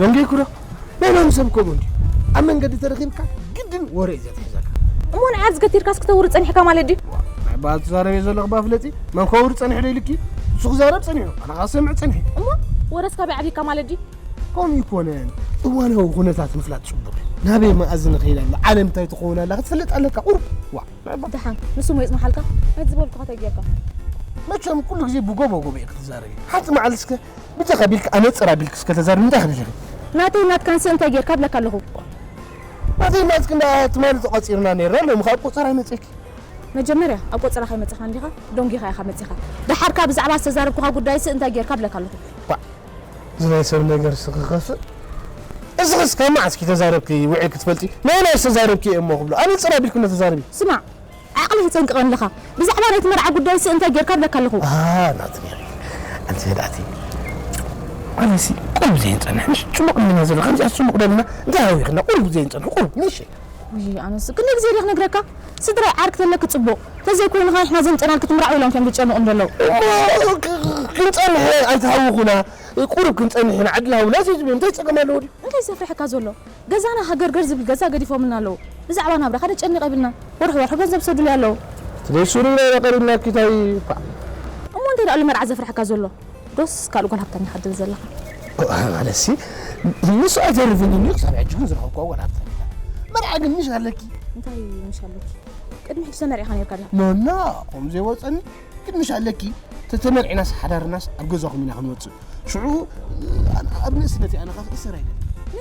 ደንገይኩ ዶ? ናይ ሎሚ ሰብ ከምኡ እንዲ ኣብ መንገዲ ተረኺብካ ግድን ወረ እዩ ዘትሕዘካ። እሞ ንዓብ ዝገቲርካስ ክተውሪ ጸኒሕካ ማለት ድዩ? ናይ ባል ትዛረብ እየ ዘለኹ ባፍለጢ። መን ከውሪ ጸኒሑ ዶ ኢልኪ? እሱ ክዛረብ ጸኒሑ ኣነ ኸሰምዕ ጸኒሐ። እሞ ወረስ ካበይ ዓቢካ ማለት ድዩ? ከምኡ ይኮነን። እዋናዊ ኩነታት ምፍላጥ ጽቡቕ እዩ። ናበይ መኣዝ ንኸይድ ኣሎ ዓለም እንታይ ትኸውን ኣላ ክትፈልጥ ኣለካ። ቁሩብ ዋ ናይ ባ- ደሓን ንሱ ሞይጽ መሓልካ ነቲ ዝበልኩኻ ተጌርካ። መቸም ኩሉ ግዜ ብጎቦ ጎቦ እየ ክትዛረቢ። ሓንቲ መዓልቲ እስከ ብጀኻ ቢልክ ኣነጽር ኣቢልክ እስከ ተዛርብ እንታይ ክብል ኢኺ? ናተይ ናትካን ስእ እንታይ ጌርካ ብለካ ኣለኹ። ናተይ ናትክ እንዳ ትማሊ ተቋጺርና ነይርና ሎሚ ካብ ቆጸራ ይመጽእኪ። መጀመርያ ኣብ ቆጸራ ካይመጽኻ እንዲኻ ዶንጊኻ ኢኻ መጺኻ። ደሓርካ ብዛዕባ ዝተዛረብኩኻ ጉዳይ ስእ እንታይ ጌርካ ብለካ ኣለኹ። ባ- እዚ ናይ ሰብ ነገር ስኽኸፍእ እዚ ኸስ ካብ መዓስኪ ተዛረብኪ ውዒ ክትፈልጢ ናይ ናይ ዝተዛረብኪ እየ እሞ ክብሎ ኣነጽር ኣቢልክ እንዳ ተዛርቢ። ስማዕ ዓቕሊ ይጸንቅቐን ኣለኻ። ብዛዕባ ናይቲ መርዓ ጉዳይሲ እንታይ ጌርካ እብለካ ኣለኹ። ናትኒ ኣንቲ ህድኣቲ ኣነሲ ቁሩብ ዘይንጸንሕ ምሽ ጽሙቕ እንዲና ዘሎ ከምዚኣ ጽሙቕ ደልና እንታይ ሃዊኽና ቁሩብ ዘይንጸንሕ ቁሩብ ንእሽተይ። ውይ ኣነስ ክንደይ ግዜ ዲኽ ነግረካ ስድራይ ዓርክ ተለክ ጽቡቕ ተዘይኮይንኻ ንሕና ዘምጸናልክ ትምርዓው ኢሎም እዮም ዝጨንቑ ዘለዉ። እሞ ክ- ክ- ክንጸንሕ ኣይትሃውኹና ቁሩብ ክንጸንሕ ኢና ዕድል ሃውና ዘይትብሉ እንታይ ጸገም ኣለዎ ድዩ? እንታይ ዘፍርሐካ ዘሎ? ገዛና ሃገርገር ዝብል ገዛ ገዲፎምልና ኣለዉ። ብዛዕባ ናብራኻ ደጨንቕ የብልና። ወርሒ ወርሒ ገንዘብ ሰዱለይ ኣለዉ። ትደይ ሱሪ ናይ ቀሪብና ኪታይ ኳ። እሞ እንታይ ደኣ መርዓ ዘፍርሐካ ዘሎ? ዶስ ካልእ ጓል ሃብታም ኢኻ ትብል ዘለኻ? ማለትሲ ንሱ ኣይተርፍን እዩ ክሳብ ሕጂ ግን ዝረኸብኳ ጓል ሃብታም ኢላ። መርዓ ግን ምሽ ኣለኪ። እንታይ ምሽ ኣለኪ? ቅድሚ ሕጂ ተመርዒኻ ነርካ ዲኻ? ኖና ከምኡ ዘይወፀኒ ግን ምሽ ኣለኪ። ተተመርዒናስ ሓዳርናስ ኣብ ገዛኹም ኢና ክንወፅእ። ሽዑ ኣብ ንእስነተይ ኣነ ካብ እሰር ኣይደልን።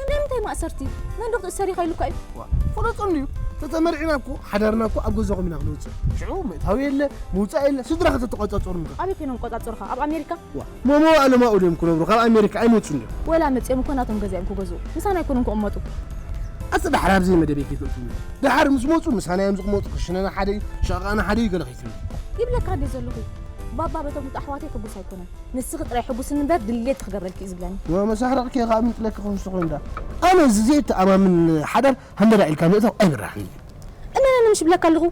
ንምንታይ ማእሰርቲ? መን ዶ ክትእሰር ኢኻ ኢሉካ እዩ? ዋ፣ ፈለጦ እንድዩ። ተተመርዒና እኮ ሓዳርና እኮ ኣብ ገዛኹም ኢና ክንወፅእ። ሽዑ ምእታው የለ ምውፃእ የለ። ስድራኸ ተተቆፃፀሩን ኢኻ? ኣበይ ኮይኖም ቆፃፅሩኻ? ኣብ ኣሜሪካ? ዋ፣ ሞሞ ኣለማኡ ድዮም ክነብሩ ካብ ኣሜሪካ ኣይመፁን ድዮም? ወላ መፅኦም እኮ ናቶም ገዛ እዮም ክገዝኡ። ምሳና ኣይኮኑን ክቕመጡ። ኣቲ ዳሕር ኣብዘይ መደበይ ከይትእትውኒ። ዳሕር ምስ መፁ ምሳና እዮም ዝቕመጡ። ክሽነና ሓደ እዩ፣ ሸቓና ሓደ እዩ ገለ ከይትብሊ። ይብለካ እንደ ዘለኹ ባባ በቶም ኣሕዋተይ ሕጉስ ኣይኮነን። ንስኺ ጥራይ ሕጉስኒ እምበር ድሌት ክገብረልኪ እዩ ዝብለኒ። ወመሳሕረቕኪ እየ ከዓ ምንጥለኪ ክምስቲ ኮይኑ ዳ ኣነ እዚ ዘይተኣማምን ሓዳር ሃንደዳ ኢልካ ምእታው ኣይብራህን እዩ። እመነኒ ምሽ ብለካ ኣለኹ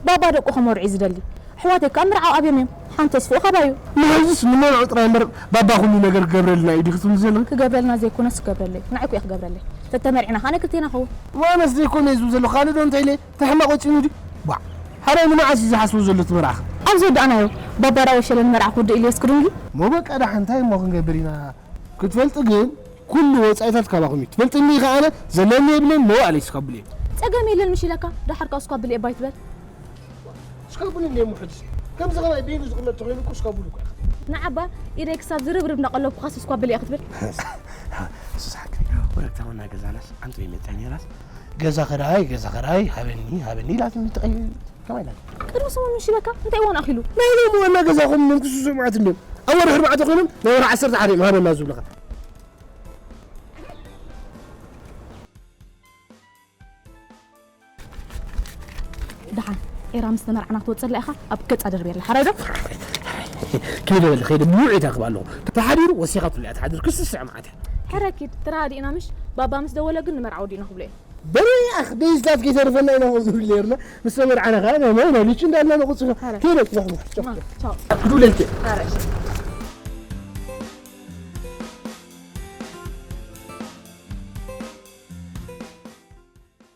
ባባ ደቁ ከመርዑ እዩ ዝደሊ። ኣሕዋተይ ከዓ ምርዓው ኣብዮም እዮም። ሓንቲ ተስፍኡ ካባዩ። ንሕዝስ ንመርዑ ጥራይ እምበር ባባ ኩሉ ነገር ክገብረልና እዩ ዲኺ ትብሊ ዘለኺ? ክገብረልና ዘይኮነስ ክገብረለይ ንዓይኩ እየ ክገብረለይ። ተተመርዕና ከዓ ናይ ክልቴና ኸውን። ዋነስ ዘይኮነ እዩ ዝብል ዘለኹ ካልእ ዶ እንታይ ኢለ? ተሕማቕ ወፂኑ ድዩ? ቧዕ! ሓራይ ንመዓስ እዩ ዝሓስቦ ዘሎ እቲ መርዓኻ? ኣብ ዝወዳእናዮ ባባራ ወሸለ ንመርዓ ክውድእ ኢሉ የስክሩ እንድዩ። እሞ በቃ ደሓን እንታይ እሞ ክንገብር ኢና? ክትፈልጢ ግን ኩሉ ወፃኢታት ካባኹም እዩ። ትፈልጥኒ ኢኻ ኣነ ዘለኒ የብለይን መዋእለይ ስካቡል እየ። ፀገም የለን ምሽ ኢለካ ደሓር ካብ ስኳብል እየ ባይ ትበል። ስካቡል እንደ እሞ ሕድስ ከምዚ ኸማይ ቤሉ ዝቕመጥ ተኾይኑ እኮ ስካቡል እኮ ኢኻ። ንዓባ ኢደይ ክሳብ ዝርብርብ እንዳቐለብኩኻስ ስኳብል እየ ክትብል። ስስ ሓቂ ወረግታ ወና ገዛናስ ኣንተ ይመጣ ነራስ ገዛ ኸራይ ገዛ ኸራይ ሃበኒ ሃበኒ ኢላትኒ ተቐይ ከማይ ኢላት። ቅድሚ ሰሙን ምሽ ኢለካ እንታይ እዋን ኣኺሉ? ናይ ሎሚ ዋና ገዛኹም መንኩሱ ስሙዓት እንድዮም ኣብ ወርሒ ኣርባዕተ ኮይኖም ናይ ወርሒ ዓሰርተ ሓደ እዮም ሃበና ዝብልኻ። ደሓን ኤራ ምስ ተመርዓና ክትወፅላ ኢኻ ኣብ ገፃ ደርብየላ ሓራይ ዶ? ከይደ በለ ከይደ ብውዒ ታክብ ኣለኹ ተሓዲሩ ወሲኻትሉ እያ ተሓዲሩ ክስስዕ መዓት እያ። ሕረ ኪድ ትራዲእና ምሽ ባባ ምስ ደወለ ግን ንመርዓ ወዲእና ክብሎ እየ። በሪኣኽ ደይዝታት ከይተርፈና ኢና ንብል ነርና ምስ ተመርዓና ከዓ ናይ ማይ ናይ ልቹ እንዳልና ነቑፅፎ። ኧረ። ከይደ ጭራሕ ጭራሕ ማ- ቻው። ክዱለልክ ኧረ እሺ።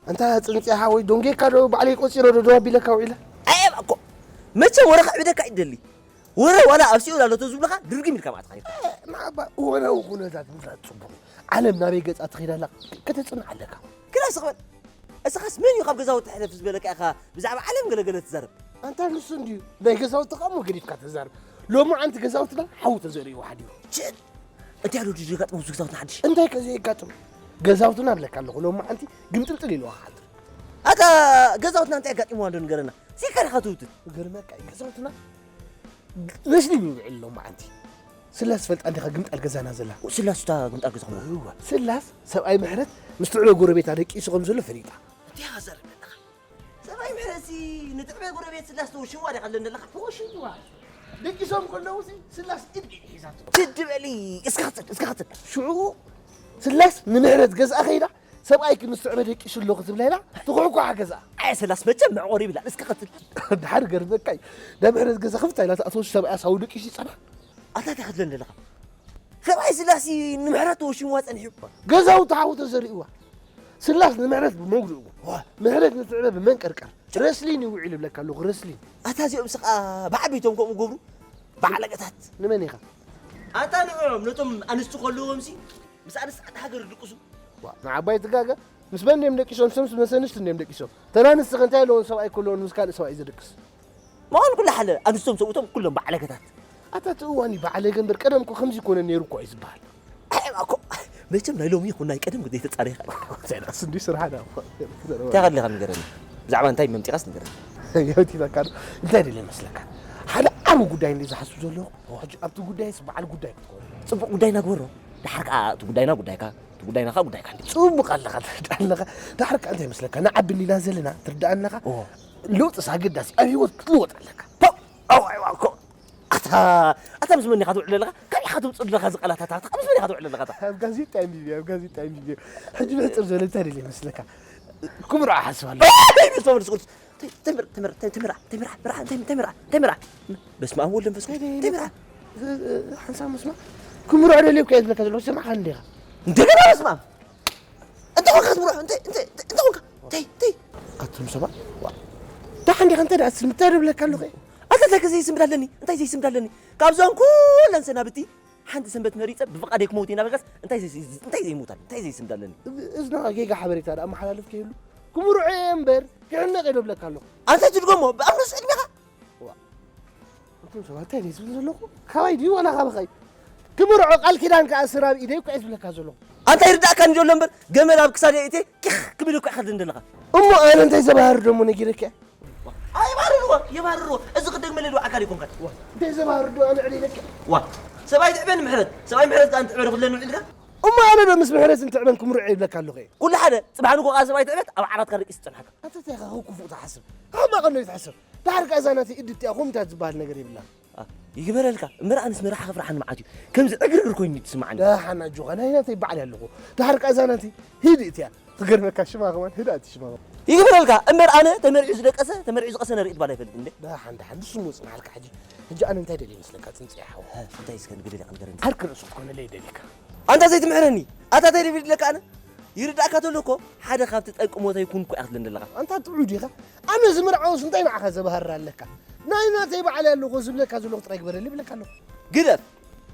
ኣንታ ጽንጽያ ሓወይ ዶንጌካ ዶ ባዕለይ ቆጺረ ዶ ደው ኣቢለካ ውዒለ? ኣየባ እኮ መቸም ወረ ከዕብደካ ይደሊ። ወረ ዋላ ኣብ ሲኦል ኣሎ ተዝብለኻ ድርግም ኢልካ ማዕት ኻይድ። ንዓባ እዋናዊ ኩነታት ምፍላጥ ጽቡቕ እዩ። ዓለም ናበይ ገጻ ትኸይድ ኣላ ከተጽንዕ ኣለካ። ግዳ ስቕ በል። እስኻስ መን እዩ ካብ ገዛውቲ ሕለፍ ዝበለካ ኢኻ ብዛዕባ ዓለም ገለገለ ትዛረብ? ኣንታ ንሱ እንድዩ ናይ ገዛውቲ ኸሞ ገዲፍካ ተዛርብ። ሎሚ ዓንቲ ገዛውትና ሓዊ ተዘሪእዎ ሓዲሩ። ችድ! እንታይ ኣሎ ድዩ ዘጋጥሞ ኣብዚ ገዛውትና ሓድሽ? እንታይ ከ ዘየጋጥም? ገዛውትና እብለካ ኣለኹ ሎሚ ዓንቲ ግምጥልጥል ኢልዋ ክሓድር። ኣታ ገዛውትና እንታይ ኣጋጢምዋ እንዶ ንገረና። ሲካ ዲኻ ትውትን? ገርመካ እዩ ገዛውትና መስሊ ይውዕል ሎሚ ዓንቲ። ስላስ ፈልጣ እንዲኻ ግምጣል ገዛና ዘላ? ስላስ እታ ግምጣል ገዛኹም? እዋ። ስላስ ሰብኣይ ምሕረት ምስ ትዕበ ጎረቤታ ደቂሱ ከም ዘሎ ፈሊጣ። እንታይ ኢኻ ዘረብ ዘለኻ? ሰብኣይ ምሕረትሲ ንትዕበ ጎረቤት ስላስ ተወሽዋ ዲኻ ትብለኒ ዘለኻ? ተወሽዋ? ደቂሶም ከለውሲ ስላስ ኢድ ኢድ ሒዛቶ። ትድ በሊ፣ እስከ ኽትድ፣ እስከ ኽትድ። ሽዑ ስላስ ንምሕረት ገዝኣ ከይዳ፣ ሰብኣይኪ ምስ ትዕበ ደቂሱ ኣሎ ክትብላ ኢላ ትኹሕኳሓ ገዝኣ። ኣየ ስላስ መቸም መዕቆሪ ይብላል፣ እስከ ኽትድ። ድሓር ገርመካ እዩ። ናይ ምሕረት ገዛ ክፍታ ኢላ ትኣትወሲ ሰብኣያ ሳው ደቂሱ ይጸንሓ። ኣታ እንታይ ክትብለኒ ዘለኻ? ሰብኣይ ስላሲ ንምሕረት ተወሽምዋ ጸኒሑ። ገዛውቲ ሓዊ ተዘሪእዋ። ስላስ ንምሕረት ብመጉድኡ። ዋ። ምሕረት ንትዕበ ብመንቀርቀር። ረስሊን ይውዒል ይብለካ ኣለኹ፣ ረስሊን። ኣታ እዚኦም ስኻ ብዓበይቶም ከምኡ ገብሩ። ባዕለገታት። ንመን ኢኻ? ኣታ ንዕኦም ነቶም ኣንስቲ ከለዎም ሲ ምስ ኣንስቲ ኣታ ሃገር ድቅሱ። ዋ፣ ንዓባይ ትጋገ። ምስ መን ድዮም ደቂሶም? ሰምስ መሰንስቲ ድዮም ደቂሶም? ተናንስቲ ከ እንታይ ኣለዎም ሰብኣይ ከለዎም ምስ ካልእ ሰብኣይ ዘደቅስ? መሆን ኩሉ ሓደ ኣንስቶም ሰብኡቶም ኩሎም ባዕለገታት። ኣታ እቲ እዋን እዩ ባዕለገ እምበር ቀደም እኮ ከምዚ ይኮነ ነይሩ እኮ እዩ ዝበሃል። ኣይ፣ እኮ መቸም ናይ ሎሚ ይኹን ናይ ቀደም ግዜ ተጻሪኻ። ሰይዳስ እንዲ ስራሕና እኮ። እንታይ ከድልኻ ንገረኒ? ብዛዕባ እንታይ መምጢኻስ ንገረኒ? የውቲታካ ዶ? እንታይ ደለ መስለካ? ሓደ ዓቢ ጉዳይ እንዲ ዝሓስብ ዘለኹ። ሕጂ ኣብቲ ጉዳይስ በዓል ጉዳይ ክትኮን። ጽቡቕ ጉዳይና ግበሮ። ደሓር ከኣ እቲ ጉዳይና ጉዳይካ፣ እቲ ጉዳይና ከኣ ጉዳይካ እንዲ። ጽቡቕ ኣለኻ፣ ትርዳእ ኣለኻ። ደሓር ከኣ እንታይ መስለካ? ንዓቢ እንዲና ዘለና፣ ትርዳእ ኣለኻ? ኦ። ለውጥስ ኣገዳሲ፣ ኣብ ህይወት ክትልወጥ ኣለካ። ፖ! ኣዋይ፣ ዋኮ! ኣታ፣ ኣታ ምስ መን ኢኻ ትውዕል ዘለኻ? ካበይ ኢኻ ተምጽእ ዘለኻ እዚ ቃላታት? ኣታ ምስ መን ኢኻ ትውዕል ዘለኻ ኣታ? ኣብ ጋዜጣ ኣንቢበ፣ ኣብ ጋዜጣ ኣንቢበ። ሕጂ ብሕጽር ዝበለ እንታይ ደልየ መስለካ? ክምርዖ እሓስብ ኣለኹ። ኣይ፣ ብስመ መንፈስ ቅዱስ። ተምር-፣ ተምር-፣ ተምራ፣ ተምራ፣ ተምራ፣ ተምራ፣ ተምራ። በስመ ኣብ ወወልድ ወመንፈስ ቅዱስ። ተምራ። ሓንሳብ መስማ ክምርዖ ደልየ እኮ እየ ዝብለካ ዘለኹ። ሰማዕካ እንዲኻ? እንደገና በስመ ኣብ። እንታይ ኾንካ ትምርዖ? እንታይ፣ እንታይ፣ እንታይ ኾንካ? እንታይ፣ እንታይ? ኣቱም ሰባት፣ ዋ። ደሓን ዲኻ? እንታይ ደኣ ስም፣ እንታይ ደብለካ ኣለኹ? ኣታ እንታይ ከ ዘይስም ዳለኒ? እንታይ ዘይስም ዳለኒ? ካብዞም ኩለን ሰናብቲ ሓንቲ ሰንበት መሪጸ ብፍቓደይ ክመውት ኢና በልካስ እንታይ ዘይ-፣ እንታይ ዘይምውታል? እንታይ ዘይስም ዳለኒ? እዚ፣ እዚ ነኻ ጌጋ ሓበሬታ ደኣ መሓላልፍ ከይህሉ ክምርዖ እየ እምበር ክሕነቕ እየ ደብለካ ኣለኹ። ኣንታ ትድገሞ፣ ብኣምኖስ ዕድሜኻ? ዋ። ኣቱም ሰባት፣ እንታይ ደይ ዝብል ዘለኹ? ካባይ ድዩ ዋላ ካባኻ እዩ? ክምርዖ ቃል ኪዳን ክኣስር ኣብ ኢደይ እኮ እየ ዝብለካ ዘለኹ። ኣንታ ይርዳእካ እንዲ ዘሎ እምበር፣ ገመድ ኣብ ክሳደይ እትየ ኪኽ ክብል እኮ ኢኻ ትደሊ ዘለኻ። እሞ ኣነ እንታይ ዘባህር ደሞ ነጊረካ እየ? ኣይባርርዎ፣ የባርርዎ። እዚ ክደግመለይ ዶ ኣካል ይኮንካ? ዋ፣ እንታይ ዘባህር ዶ ኣነ ዕለ ኢለካ? ዋ፣ ሰብኣይ ትዕበን ምሕረት፣ ሰብኣይ ምሕረት ከኣ ትዕበ ዶ ክብለኒ ውዒልካ? እሞ ኣነ ዶ ምስ ምሕረትን ትዕበን ክምርዖ ይብለካ ኣለኹ እየ? ኩሉ ሓደ፣ ጽባሕ ንግሆ ከኣ ሰብኣይ ትዕበት ኣብ ዓራትካ ደቂሱ ይጸንሓካ። ኣንታ እንታይ ኢኻ ከኩፉ ትሓስብ? ካብ ማቐኖ እዩ ትሓስብ። ደሓር ከኣ እዛ ናተይ እድት እያ፣ ኮምታት ዝበሃል ነገር የብላን። ኣ፣ ይግበረልካ። እምበር ኣነስ ንራሓ ክፍርሓኒ መዓት እዩ። ከምዚ ዕግርግር ኮይኑ እዩ ትስምዓኒ። ደሓን ኣጆኻ፣ ናይ ናተይ ባዕል ኣለኹ። ደሓር ከኣ እዛ ናተይ ህድእት እያ። ክገርመካ ሽማ ከማን ህድእቲ ሽማ ከማን። ይግበረልካ። እምበር ኣነ ተመሪዑ ዝደቀሰ፣ ተመሪዑ ዝቐሰነ ርእየ ባል ኣይፈልጥን እንዴ። ደሓን፣ ደሓን፣ ንሱ ምውጽእ ንዓልካ ሕጂ። ሕጂ ኣነ እንታይ ደልየ ይመስለካ ጽንጽ እያ ሓው? እ፣ እንታይ እስከ ንገረኒ፣ ንገረኒ። ዓርኪ ርእሱ ክትኮነለይ ደሊካ። ኣንታ ዘይትምሕረኒ። ኣታ እንታይ ደልየ ይብለካ ኣነ? ይርዳእካ ተሎ እኮ ሓደ ካብቲ ጠንቂ ሞተይ ኩን እኮ እያ ክትብለኒ ዘለኻ። ኣንታ ጥዑይ ዲኻ? ኣነ ዝምርዓውስ እንታይ ንዓኻ ዘባህር ኣለካ? ናይ ናተይ ባዕለይ ኣለኹ ዝብለካ ዘለኹ ጥራይ ግበረለይ ይብለካ ኣለኹ። ግደፍ፣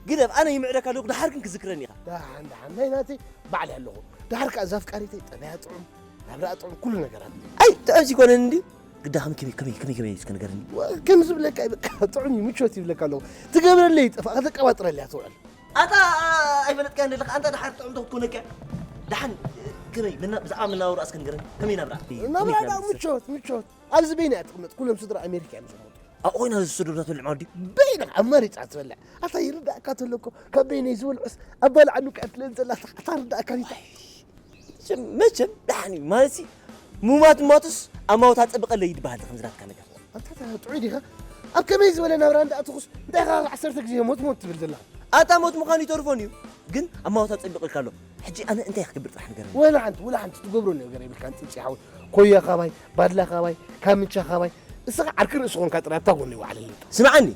ግደፍ፣ ኣነ ይምዕደካ ኣለኹ፣ ደሓር ግን ክዝክረኒ ኢኻ። ደሓን፣ ደሓን፣ ናይ ናተይ ባዕለይ ኣለኹ። ደሓር ከኣ እዛ ኣፍቃሪተይ ጠባያ ጥዑም፣ ናብራኣ ጥዑም፣ ኩሉ ነገራት። ኣይ፣ ጥዑም ዘይኮነን እንድዩ። ግዳ ከመይ፣ ከመይ፣ ከመይ፣ ከመይ፣ ከመይ እስከ ንገረኒ። ወ-፣ ከም ዝብለካ እዩ፣ በቃ ጥዑም እዩ፣ ምቾት ይብለካ ኣለኹ። ትገብረለይ ይጠፍኣ፣ ከተቀባጥረለይ እያ ትውዕል። ኣታ ኣይፈለጥካያን ዘለኻ፣ ኣንታ ደሓር ጥዑም ዶ ክትኮነካ? ደሓን ከመይ፣ መና-፣ ብዛዕባ መነባብሮኣ እስከ ንገረኒ። ከመይ ናብራ? ከመይ ናብራ ናብራ? ምቾት፣ ምቾት። ኣብዚ በይና እያ ትቕመጥ። ኩሎም ስድራ ኣሜሪካ እዮም ዝቕመጡ። ኣብኡ ኮይና ዝሰደዱ ትበልዕ ማለት ድዩ? በይና ኣማሪጻ ትበልዕ። ኣታ ይርዳእካ ተሎ እኮ፣ ካብ በይነይ ዝበልዑስ ኣባልዓኒ እኮ እያ ትብለኒ ዘላ። ኣታ ርዳእካ ሪታ። መቸም፣ መቸም ደሓን እዩ። ማለትሲ፣ ሙማት ሙማቱስ ኣማውታ ጸብቐለይ ይበሃል ከምዚ ናትካ ነገር። ኣንታ ጥዑይ ዲኻ? ኣብ ከመይ ዝበለ ናብራ እንዳኣተኹስ እንታይ ኢኻ ዓሰርተ ግዜ ሞት ሞት ትብል ዘለኻ? ኣታ ሞት ምዃኑ ይተርፎን እዩ፣ ግን ኣማውታ ጸቢቑልካ ኣሎ። ሕጂ ኣነ እንታይ ክገብር ጥራሕ ንገረኒ። ወላ ሓንቲ፣ ወላ ሓንቲ ትገብሮ ነገር የብልካን ጽንጺ ሓወይ። ኮያ ካባይ፣ ባድላ ካባይ፣ ካምቻ ካባይ። እስኻ ዓርኪ ርእሲ ኾንካ ጥራይ ኣብታ ጎነይ ዋዕለለይ። ስምዓኒ፣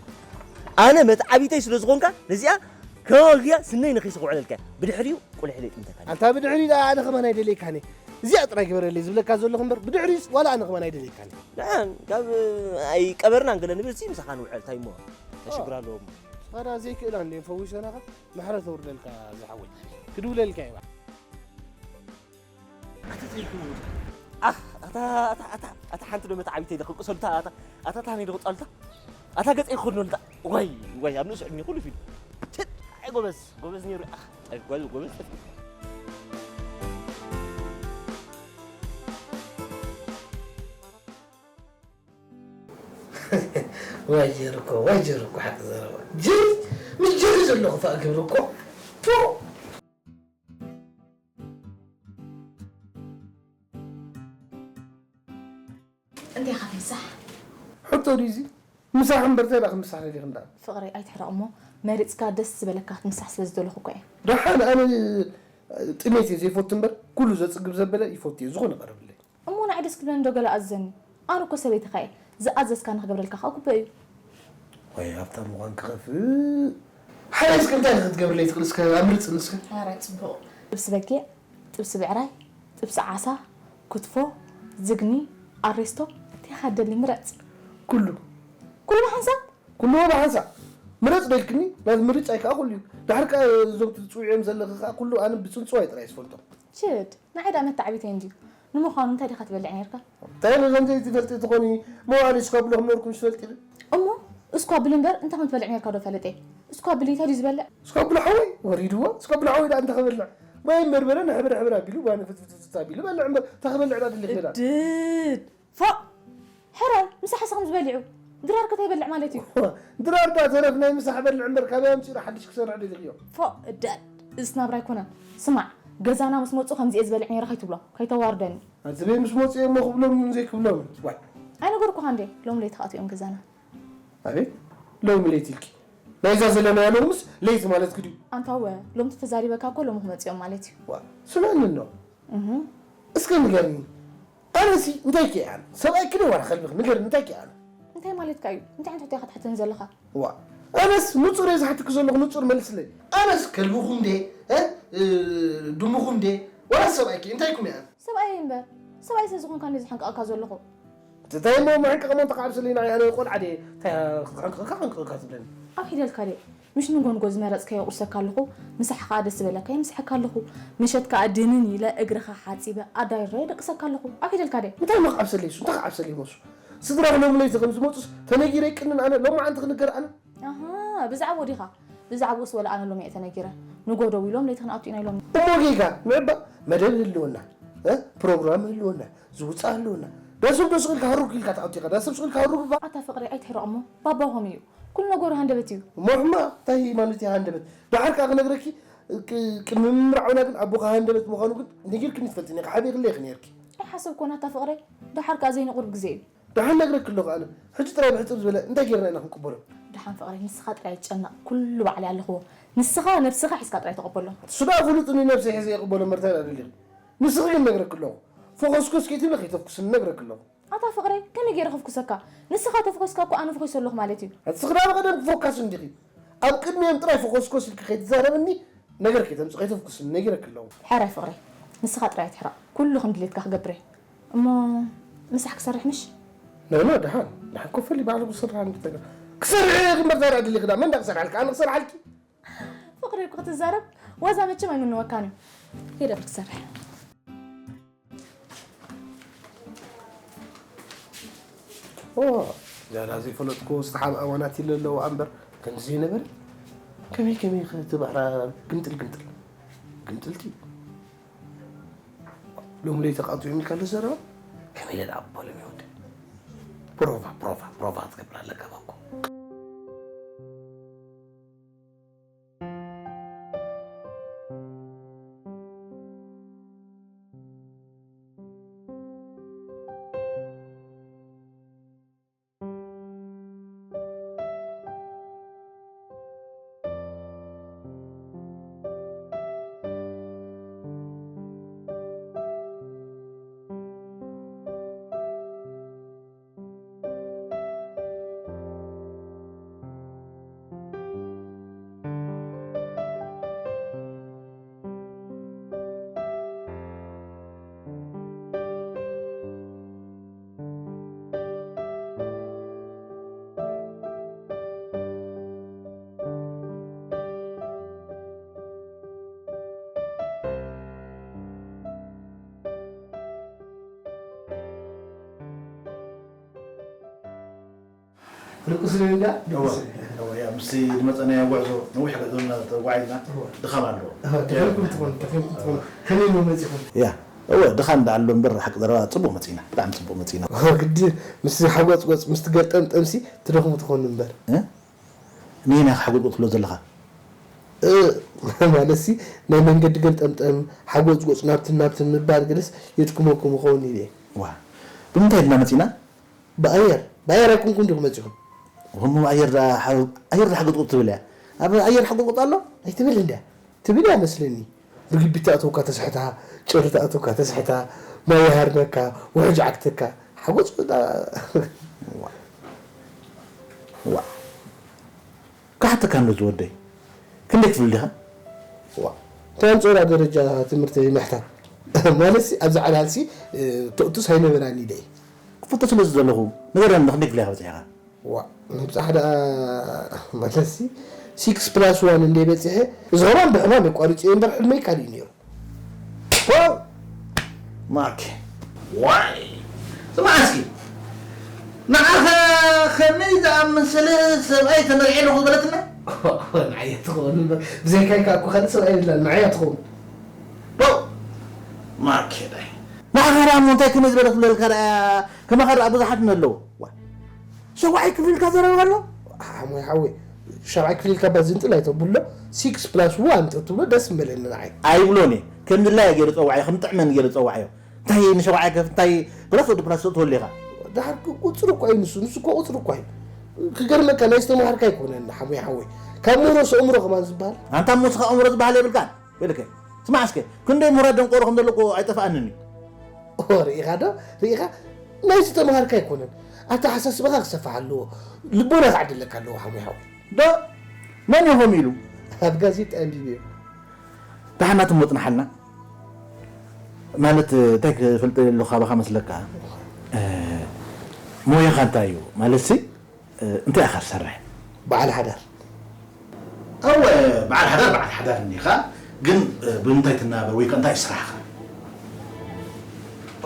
ኣነ መትዓቢተይ ስለ ዝኾንካ ነዚኣ ከወግያ ስነይ ነኺሰ ክውዕለልካ እየ። ብድሕሪኡ ቁልሕ ኢለ ይጥምተካ። ኣንታ ብድሕሪኡ ደኣ ኣነ ከማን ኣይደልየካን እየ። እዚኣ ጥራይ ግበረለይ ዝብለካ ዘለኹ እምበር ብድሕሪኡስ ዋላ ኣነ ከማን ኣይደልየካን እየ። ንዓን ካብ ኣይቀበርናን ገለ ንብል ሲ ምሳኻ ንውዕል እንታይ እሞ ተሽግር ኣለዎ እሞ። ኸዳ ዘይክእላ እንደ ፈዊሰናኻ ምሕረት ኣውርደልካ ዝሓወይ። ክድውለልካ እየ። ኣታ ዘይኮነ። ኣህ፣ ኣታ፣ ኣታ፣ ኣታ፣ ኣታ ሓንቲ ዶ መትዓቢተይ ዶ ክልቅሰሉ፣ ኣታ፣ ኣታ፣ ኣታ፣ ኣታ፣ ኣታ፣ ኣታ፣ ኣታ ገጸይ ክኸድነሉ፣ ኣታ፣ ዋይ፣ ዋይ፣ ኣብ ንእሱ ዕድሜ ኩሉ ፊልም። ትት፣ ኣይ ጎበዝ፣ ጎበዝ ነይሩ፣ ኣህ፣ ኣይ ጎበዝ፣ ጎበዝ። ዋይ ጀርኮ፣ ዋይ ጀርኮ፣ ሓቂ ዘረባ። ጀሪ፣ ምስ ጀሪ ዘለኹ ፋእ ክብሪ እኮ። ቱ። እንታይ ኢኻ ትምሳሕ? ሕቶ ድዩ እዚ? ምሳሕ እምበር እንታይ ደኣ ክምሳሕ ደሊኺ እንዳ? ፍቕረይ ኣይትሕረቕ እሞ መሪጽካ ደስ ዝበለካ ክትምሳሕ ስለ ዝደለኹ እኮ እየ። ደሓን ኣነ ጥሜት እየ ዘይፈቱ እምበር ኩሉ ዘጽግብ ዘበለ ይፈቱ እየ። ዝኾነ ቀርብለይ። እሞ ንዓይ ደስ ክብለኒ ዶ ገለ ኣዘኒ? ኣነ እኮ ሰበይትኻ እየ። ዝኣዘዝካኒ ክገብረልካ ከኣ ግቡእ እዩ። ወይ ሃብታም ምዃን ክኸፍእ። ሓራይ እስከ እንታይ ክትገብርለይ ትኽእል? እስከ ኣምርጽ እስከ። ሓራይ ጽቡቕ። ጥብሲ በጊዕ፣ ጥብሲ ብዕራይ፣ ጥብሲ ዓሳ፣ ክትፎ፣ ዝግኒ፣ ኣሬስቶ፣ እንታይ ኢኻ ትደሊ ምረጽ። ኩሉ። ኩሉ ብሓንሳብ? ኩሉ ብሓንሳብ። ምረጽ ዶ ኢልክኒ? ናት ምርጫይ ከኣ ኩሉ እዩ። ድሓር ከኣ እዞም ትጽውዕዮም ዘለኺ ከኣ ኩሉ ኣነ ብጽንጽዋይ ጥራይ ዝፈልጦም። ሽድ፣ ንዓይ ደኣ መተዓቢተይ እንድዩ። ንምዃኑ እንታይ ዲኻ ትበልዕ ነይርካ? እንታይ ኢለ ከምዘይ ትፈልጢ ትኾኒ? መዋእለ እስኳ ብለኹም ነርኩም ዝፈልጢ ኢኺ። እሞ እስኳ ብል እምበር እንታይ ከም ትበልዕ ነይርካ ዶ ፈልጥ እየ? እስኳ ብል እንታይ ድዩ ዝበልዕ? እስኳ ብሎ ሓወይ ወሪድዎ። እስኳ ብሎ ሓወይ ደኣ እንታይ ክበልዕ? ማይን በርበረን ሕብር ሕብር ኣቢሉ ባኒ ፍትፍትፍት ኣቢሉ በልዕ እምበር እንታይ ክበልዕ ደኣ ደሊኺ ደኣ? እድድ ፎእ! ሕራይ ምሳሕሲ ከምዚ በሊዑ ድራር ከ ታይ ይበልዕ ማለት እዩ? ድራር ዳ ተረፍ ናይ ምሳሕ በልዕ እምበር ካበይ ኣምፂኡ ሓድሽ ክሰርዕ ደሊኽዮ? ፎእ እዳድ እዝስ ናብራ ኣይኮነን። ስማዕ ገዛና ምስ መፁ ከምዚ እየ ዝበልዕ ነይረ ከይትብሎም ከይተዋርደኒ። ኣቲ በይ ምስ መፁ እየ እሞ ክብሎም ዘይክብሎም ዋይ። ኣይነገርኩኻን ድየ ሎሚ ለይቲ ከኣትዉ እዮም ገዛና። ኣቤት ሎሚ ለይቲ ኢልኪ ናይዛ ዘለናያ ሎምስ ለይቲ ማለትኪ ድዩ? ኣንታወ ሎምቲ ተዛሪበካ እኮ ሎሚ ክመፁ እዮም ማለት እዩ። ዋ ስምዕኒ እንዶ እስከ ንገርኒ ኣነሲ እንታይ ከ እየ ኣነ ሰብኣይኪ ዶ ዋላ ከልብኺ ንገርኒ እንታይ ከ እየ ኣነ እንታይ ማለትካ እዩ እንታይ ዓይነት ሕቶ ኢኻ ትሓተኒ ዘለኻ ዋ ኣነስ ንጹር እየ ዝሓተኪ ዘለኹ ንጹር መልስለይ ኣነስ ከልብኹም ድየ እ ድምኹም ድየ ዋላ ሰብኣይኪ እንታይ ኢኩም እየ ኣነ ሰብኣየይ እምበር ሰብኣይ ስለ ዝኾንካ እንድየ ዝሕንቀቐካ ዘለኹ እንታይ እሞ ምሕንቃቕ እሞ እንተ ከዓብስለይ ንዓይ ኣነ ቆልዓ ድየ እንታይ ክሕንቅቐካ ክሕንቅቐካ ትብለኒ ኣብ ሒደልካ ድየ ምሽ ንጎንጎ ዝመረፅካዮ ቁርሰካ ኣለኹ ምሳሕ ከዓ ደስ ዝበለካ የምስሐካ ኣለኹ ምሸት ከዓ ድንን ኢለ እግርኻ ሓፂበ ኣዳሪረ የደቅሰካ ኣለኹ ኣብ ሒደልካ ድየ እንታይ እሞ ክዓብሰለይ እሱ እንታይ ክዓብሰለይ እሞ እሱ ስድራኽ ሎሚ ለይቲ ከም ዝመፁስ ተነጊረ ይቅንን ኣነ ሎማዓንቲ ክንገር ኣነ ኣሃ ብዛዕብኡ ዲኻ ብዛዕብኡስ ወላ ኣነ ሎሚ እየ ተነጊረ ንጎ ደዊሎም ለይቲ ክንኣቱ ኢና ኢሎም እሞ ጌጋ ምዕባእ መደብ ህልወና ፕሮግራም ህልወና ዝውፃእ ኣለውና ዳስብ ዶ ስቕ ኢልካ ሃሩግ ኢልካ ትኣቱ ኢኻ ዳስብ ስቕ ኢልካ ሃሩግ እባ ኣታ ፍቕረይ ኣይትሕረቕ እሞ ባባ ኾም እዩ ኩሉ ነገሩ ሃንደበት እዩ እሞ ሕማ እንታይ ማለት እዩ ሃንደበት ደሓር ከዓ ክነግረኪ ቅድሚ ምምርዓውና ግን ኣቦኻ ሃንደበት ምዃኑ ግን ነጊርክኒ ትፈልጥኒ ኢኻ ሓቢእክለይ ኢኺ ነይርኪ ኣይሓሰብኮን ኣታ ፍቕረይ ደሓር ከዓ ዘይንቑርብ ግዜ እዩ ደሓን ነግረኪ ኣለኹ ኣነ ሕጂ ጥራይ ብሕጽር ዝበለ እንታይ ጌርና ኢና ክንቅበሎ ደሓን ፍቕረይ ንስኻ ጥራይ ኣይትጨነቕ ኩሉ ባዕለይ ኣለኽዎ ንስኻ ነብስኻ ሒዝካ ጥራይ ተቐበሎም እሱ ደኣ ፍሉጥኒ ነብሰይ ሒዘ ይቕበሎ እምበር እንታይ ደኣ ደሊኺ ንስኺ ግን ነግረኪ ኣለኹ ፎኸስኮስ ከይትብሊ ከይተፍኩስኒ ነግረኪ ኣለኹ ኣታ ፍቕረይ ከመይ ገይረ ከፍኩሰካ ንስኻ ተፍኮስካ እኮ ኣነ ፍኹሰ ኣለኹ ማለት እዩ ንስኺ ደኣ ብቐደም ፎካስ እንዲኺ ኣብ ቅድሚኦም ጥራይ ፎኸስኮስ ኢልኪ ከይትዛረብኒ ነገር ከይተምጽእ ከይተፍኩስኒ ነጊረኪ ኣለኹ። ሕራይ ፍቕረይ፣ ንስኻ ጥራይ ኣይትሕረቕ፣ ኩሉ ከም ድሌትካ ክገብር እየ። እሞ ምሳሕ ክሰርሕ ምሽ? ኖ ኖ፣ ደሓን ደሓን ኮፍ በሊ፣ ባዕሉ ክሰርሕ እንድተጋ ክሰርሕ እየ። ግንባር ዛራ ድሌ ክዳ መን ዳ ክሰርሓልካ? ኣነ ክሰርሓልኪ? ፍቕሪ እኮ ክትዛረብ ዋዛ መቸም ኣይምነወካን እዩ። ከይደ ብር ክሰርሕ። ዝያዳ ዘይፈለጥኩ ዝተሓብኣ ዋናት ይለ ኣለዋ እምበር ከምዚ ዘይነበረ ከመይ ከመይ ክትባዕራ ግምጥል ግምጥል ግምጥልቲ ሎም ለይቲ ቃጡ የሚልካ ኣሎ ዘረባ ከመይ ኢለ ደኣ ኣቦሎም ይወደ ፕሮቫ ፕሮቫ ፕሮቫ ትገብር ኣለካ ባኮ ርቁ ስለ እንዳ ደስ እወ፣ እወ፣ ያ፣ ምስቲ ዝመጸናዮ ጉዕዞ ነዊሕ ገ-፣ ዞና ተጓዒዝና እወ። ድኻም ኣለዎ። እወ፣ ደኺምኩም ትኾኑ፣ ደኺምኩም ትኾኑ። ከመይ ኢልኩም መጺኹም? ያ፣ እወ፣ ድኻም ደኣ ኣሎ እምበር፣ ሓቂ ዘረባ ጽቡቕ መጺና፣ ብጣዕሚ ጽቡቕ መጺና። እወ፣ ግዲ፣ ምስቲ ሓጎጽጎጽ፣ ምስቲ ገርጠምጠምሲ ትደኽሙ ትኾኑ እምበር። እ? ነየናይ ሓጎጽጎጽ ትብሎ ዘለኻ? እ፣ ማለትሲ፣ ናይ መንገዲ ገርጠምጠም፣ ሓጎጽጎጽ ናብትን ናብትን ምባል ገለስ የድክመኩም ይኸውን ኢለ እየ። ዋ፣ ብምንታይ ድና መጺና? ብኣየር ብኣየር ኣይኮንኩን ዲኹም መጺኹም? እሞ ኣየር ደኣ ሓ- ኣየር ደኣ ሓጎጥቁጥ ትብል እያ። ኣብ ኣየር ሓጎጥቁጥ ኣሎ? ኣይትብል እንድያ። ትብል እያ መስለኒ። ርግቢት ተኣተውካ ተስሕታ፣ ጭር ተኣተውካ ተስሕታ፣ ማይ ይሃርመካ፣ ውሕጅ ዓግተካ። ሓጎጥቁጥ ዋ ዋ ክሓተካ እንዶ ዝወደይ ክንደይ ክፍል ዲኻ? ዋ እንታይ ኣምፅኦና ደረጃ ትምህርቲ ምሕታት ማለት ኣብዚ ዓላልሲ ተእቱስ ኣይነበራን ኢለ እዩ። ክፍቶ ስለ ዘለኹ ንገረኒ ክንደይ ክፍል ኢኻ በፂሕኻ? ዋ ምብፃሕ ደኣ ማለትሲ ሲክስ ፕላስ ዋን እንደ በፂሐ እዚ ከማን ብሕማም የቋሪፅዮ እምበር ሕልመይ ካሊእ ነይሩ። ዋው ማርክ ዋይ ስማዕ እስኪ ንዓኸ ከመይ ዝኣመሰለ ሰብኣይ ተመርዒ ኣለኹ ዝበለትና ንዓየ ትኸውን እምበር ብዘይካይ ከዓ እኮ ካልእ ሰብኣይ የብላን ንዓያ ትኸውን። ማርክ ዳይ ንዓኸ ደኣ እሞ እንታይ ከመይ ዝበለ ክብለልካ ደኣ ከማኻ ደኣ ብዙሓት ኣለዉ ሸውዓይ ክፍል ኢልካ ዘረባ ኣሎ ሓሞይ ሓወይ ሻብዓይ ክፍል ኢልካ ባ ዝንጥል ኣይተብሎ ሲክስ ፕላስ ዋን ተትብሎ ደስ ምበለኒ ንዓይ ኣይብሎን እየ ከም ድላየ ገይሩ ፀዋዕዮ ከም ጥዕመን ገይሩ ፀዋዕዮ እንታይ ንሸውዓይ ከፍ እንታይ ፕላስ ወዲ ፕላስ ተወሊኻ ድሓር ቁፅሪ እኳ እዩ ንሱ ንሱ እኮ ቁፅሪ እኳ እዩ ክገርመካ ናይ ዝተምሃርካ ኣይኮነን ሓሞይ ሓወይ ካብ ምህሮስ ኣእምሮ ከማን ዝበሃል ኣንታ ሙስኻ ኣእምሮ ዝበሃል የብልካን ወይለከ ስማዕ እስከ ክንደይ ምሁራት ደንቆሮ ከም ዘለኩ ኣይጠፍኣንን እዩ ኦ ርኢኻ ዶ ርኢኻ ናይ ዝተምሃርካ ኣይኮነን ኣተሓሳስባኻ ክሰፍሕ ኣለዎ ልቦና ክዓድለካ ኣለዎ ሓሙይ ሓወይ ዶ መን ኢኹም ኢሉ ኣብ ጋዜጣ ኣንቢብዮ ደሓና ትሞ ፅንሓልና ማለት እንታይ ክፈልጥ ኣለኹ ካባኻ መስለካ ሞያኻ እንታይ እዩ ማለት ሲ እንታይ ኢኻ ትሰርሕ በዓል ሓዳር ኣወ በዓል ሓዳር በዓል ሓዳር እንዲኻ ግን ብምንታይ ትናበር ወይ እንታይ ስራሕኻ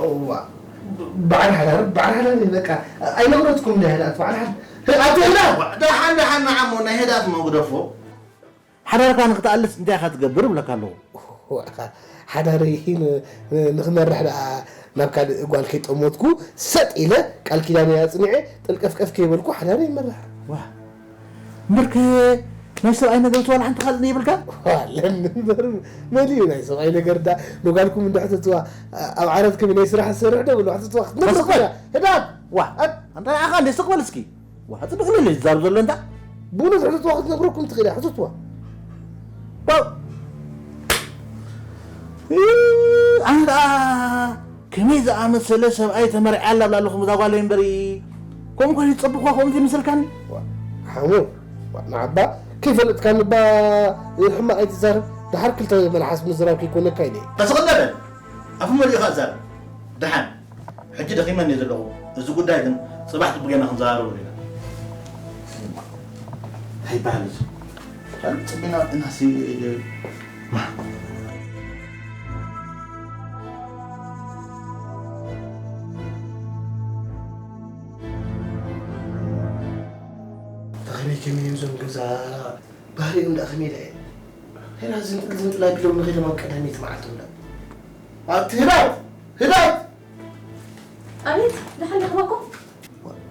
እዋ በዓል ሓዳር በዓል ሓዳር እዩ በቃ ኣይነግረትኩም እንደ ህድኣት በዓል ሓዳር ኣቲ ህድኣት ደሓን ደሓን ንዓሞ ናይ ህድኣት መጉደፎ ሓዳርካ ንክትኣልስ እንታይ ኢኻ ትገብር እብለካ ኣለኹ ሓዳረይ ንኽመርሕ ደኣ ናብ ካልእ ጓል ከይጠመትኩ ሰጥ ኢለ ቃል ኪዳነይ ኣጽኒዐ ጥልቀፍቀፍ ከይበልኩ ሓዳረይ ይመርሕ። ዋ እምበርከ ናይ ሰብኣይ ነገር ትዋላ ሓንቲ ካልእ ነይብልካ? ኣለኒ እምበር መን እዩ ናይ ሰብኣይ ነገር ዳ ንጓልኩም እንዳ ሕተትዋ ኣብ ዓረብ ከመይ ናይ ስራሕ ዝሰርሕ ዶ ብሎ ሕተትዋ ክትነግረኩም እያ። ህዳት ዋ ኣንታ ንዓኻ እንደ ስቕ በል እስኪ። ዋእ ጽቡቕ ኢሉ እዩ ዝዛረብ ዘሎ እንታ። ብእውነት ሕተትዋ ክትነግረኩም ትኽእል እያ ሕተትዋ። ዋው ኣነ ደኣ ከመይ ዝኣመሰለ ሰብኣይ ተመርዕያ ኣላ ብላ ኣለኹም እዛ ጓለይ እምበሪ ከምኡ ኮይኑ ዝጸበቕኳ ከምኡ ዘይመሰልካኒ። ሓሙ ንዓባ ከይፈለጥካኒ እባ ሕማቕ ኣይትዛረብ። ደሓር ክልተ መልሓስ ምዝራብ ከይኮነካ ኢለ እየ። ተስቕለ በል ኣፉ መሊእኻ ኣዛርብ ደሓን። ሕጂ ደኺመ እንድየ ዘለኹ፣ እዚ ጉዳይ ግን ጽባሕ ጽቡቕ ጌርና ክንዘራረበሉ ኢና። እንታይ ይበሃል እዚ? ካልእ ጽቢና ወጺእናሲ ተኸመይ ከመይ እዮም እዞም ገዛ ባህሪኦም ደኣ ከመይ ደኣ ሄና ዝንጥል ዝንጥል ኣቢሎም ንኸይዶም ኣብ ቀዳመይቲ መዓልቶም ደኣ ኣብቲ ህዳት ህዳት ኣቤት፣ ደሓን ዲኹም ኣኮ?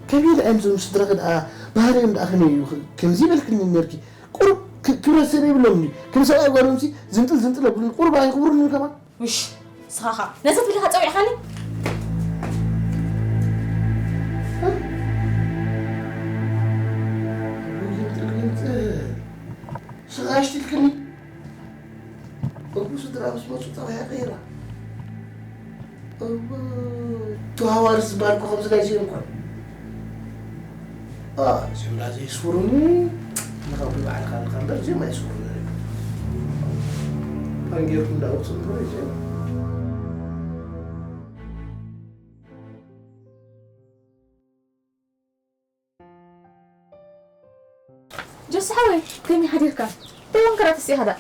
ከመይ ደኣ እዞም ስድራኺ ደኣ ባህሪኦም ደኣ ከመይ እዩ? ከምዚ በልክኒ ነርኪ። ቁሩብ ክ- ክብረት ሰብ የብሎም ድዩ? ከም ሰብኣይ ጓሎም ሲ ዝንጥል ዝንጥል ኣብሉን ቁሩብ ኣይኽብሩን ከማን። ውሽ፣ ንስኻ ኸ ነዚ ትብልኻ ጸዊዕኻኒ? ዝንጥል ዝንጥል ስኻ ኣሽትልክኒ። እቡ ስድራ ምስ መፁ ጠባያ ቀይራ። እቡ ተዋዋርስ ዝበሃል እኮ ከምዚ ናይ እዚኦም እኮ እዚኦም ዳ ዘየስፍሩኒ ንኸብሪ ባዕልካ ንካ እምበር እዚኦም ኣይስፍሩኒ። ፓንጌርኩም ዳ ውፅእ እምበር እዚኦም ጆሲ ሓወይ ከመይ ሓዲርካ? እንታይ ወንከራ ተሲእኻ ደኣ?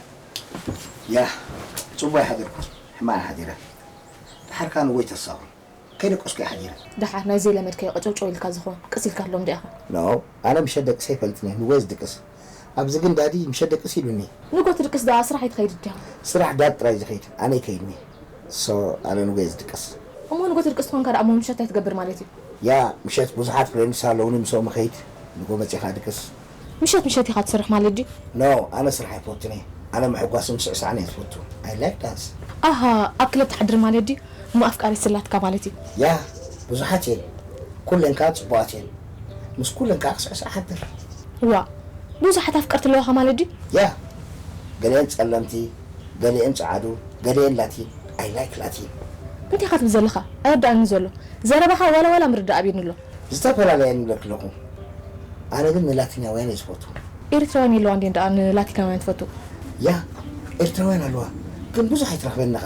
ያህ ጽቡቅ ሓዲርኩ ሕማቅ ሓዲረ ድሓርካ ንወይ ተሳኹ ከይደቀስኩ ሓዲረ ደሓር ናይ ዘይለመድካዮ ቀጨውጨው ኢልካ ዝኸውን ቅስ ኢልካ ኣሎም ዲኣኻ? ኖ ኣነ ምሸት ደቅሰ ይፈልጥኒ ንወይ ዝድቅስ ኣብዚ ግን ዳዲ ምሸት ደቅስ ኢሉኒ ንጎ ትድቅስ ደኣ ስራሕ ኣይትኸይድ ዲኻ? ስራሕ ዳድ ጥራይ ዝኸይድ ኣነ ይከይድኒ ሶ ኣነ ንወይ ዝድቅስ እሞ ንጎ ትድቅስ ተኾንካ ደኣ እሞ ምሸት እንታይ ትገብር ማለት እዩ? ያ ምሸት ብዙሓት ፍሬንድስ ኣለውኒ ምስኦም እኸይድ ንጎ መጺኻ ድቅስ። ምሸት ምሸት ኢኻ ትሰርሕ ማለት ድዩ? No ኣነ ስራሕ ኣይፈቱን እየ ኣነ ምሕጓስን ምስዕሳዕን እየ ዝፈቱ I like dance። ኣሃ ኣብ ክለብ ትሓድር ማለት ድዩ? እሞ ኣፍቃሪት ስላትካ ማለት እዩ። ያ ብዙሓት እየን ኩለን ከኣ ጽቡቓት እየን ምስ ኩለን ከኣ ክስዕስዕ እሓድር። ዋእ ብዙሓት ኣፍቀርቲ ኣለዋኻ ማለት ድዩ? ያ ገሊኤን ጸለምቲ ገሊኤን ጸዓዱ ገሊኤን ላቲን I like ላቲን። እንታይ ኢኻ ትብል ዘለኻ? ኣይርድኣንን ዘሎ ዘረባኻ ዋላ ዋላ ምርዳእ ኣብዩኒ ኣሎ። ዝተፈላለያ እየን ይብለኪ ኣለኹ ኣነ ግን ንላቲናውያን እየ ዝፈቱ። ኤሪትራውያን የለዋን ድየን ደኣ ንላቲናውያን ትፈቱ? ያ፣ ኤርትራውያን ኣለዋ፣ ግን ብዙሕ ኣይትረኽበን ኢኻ።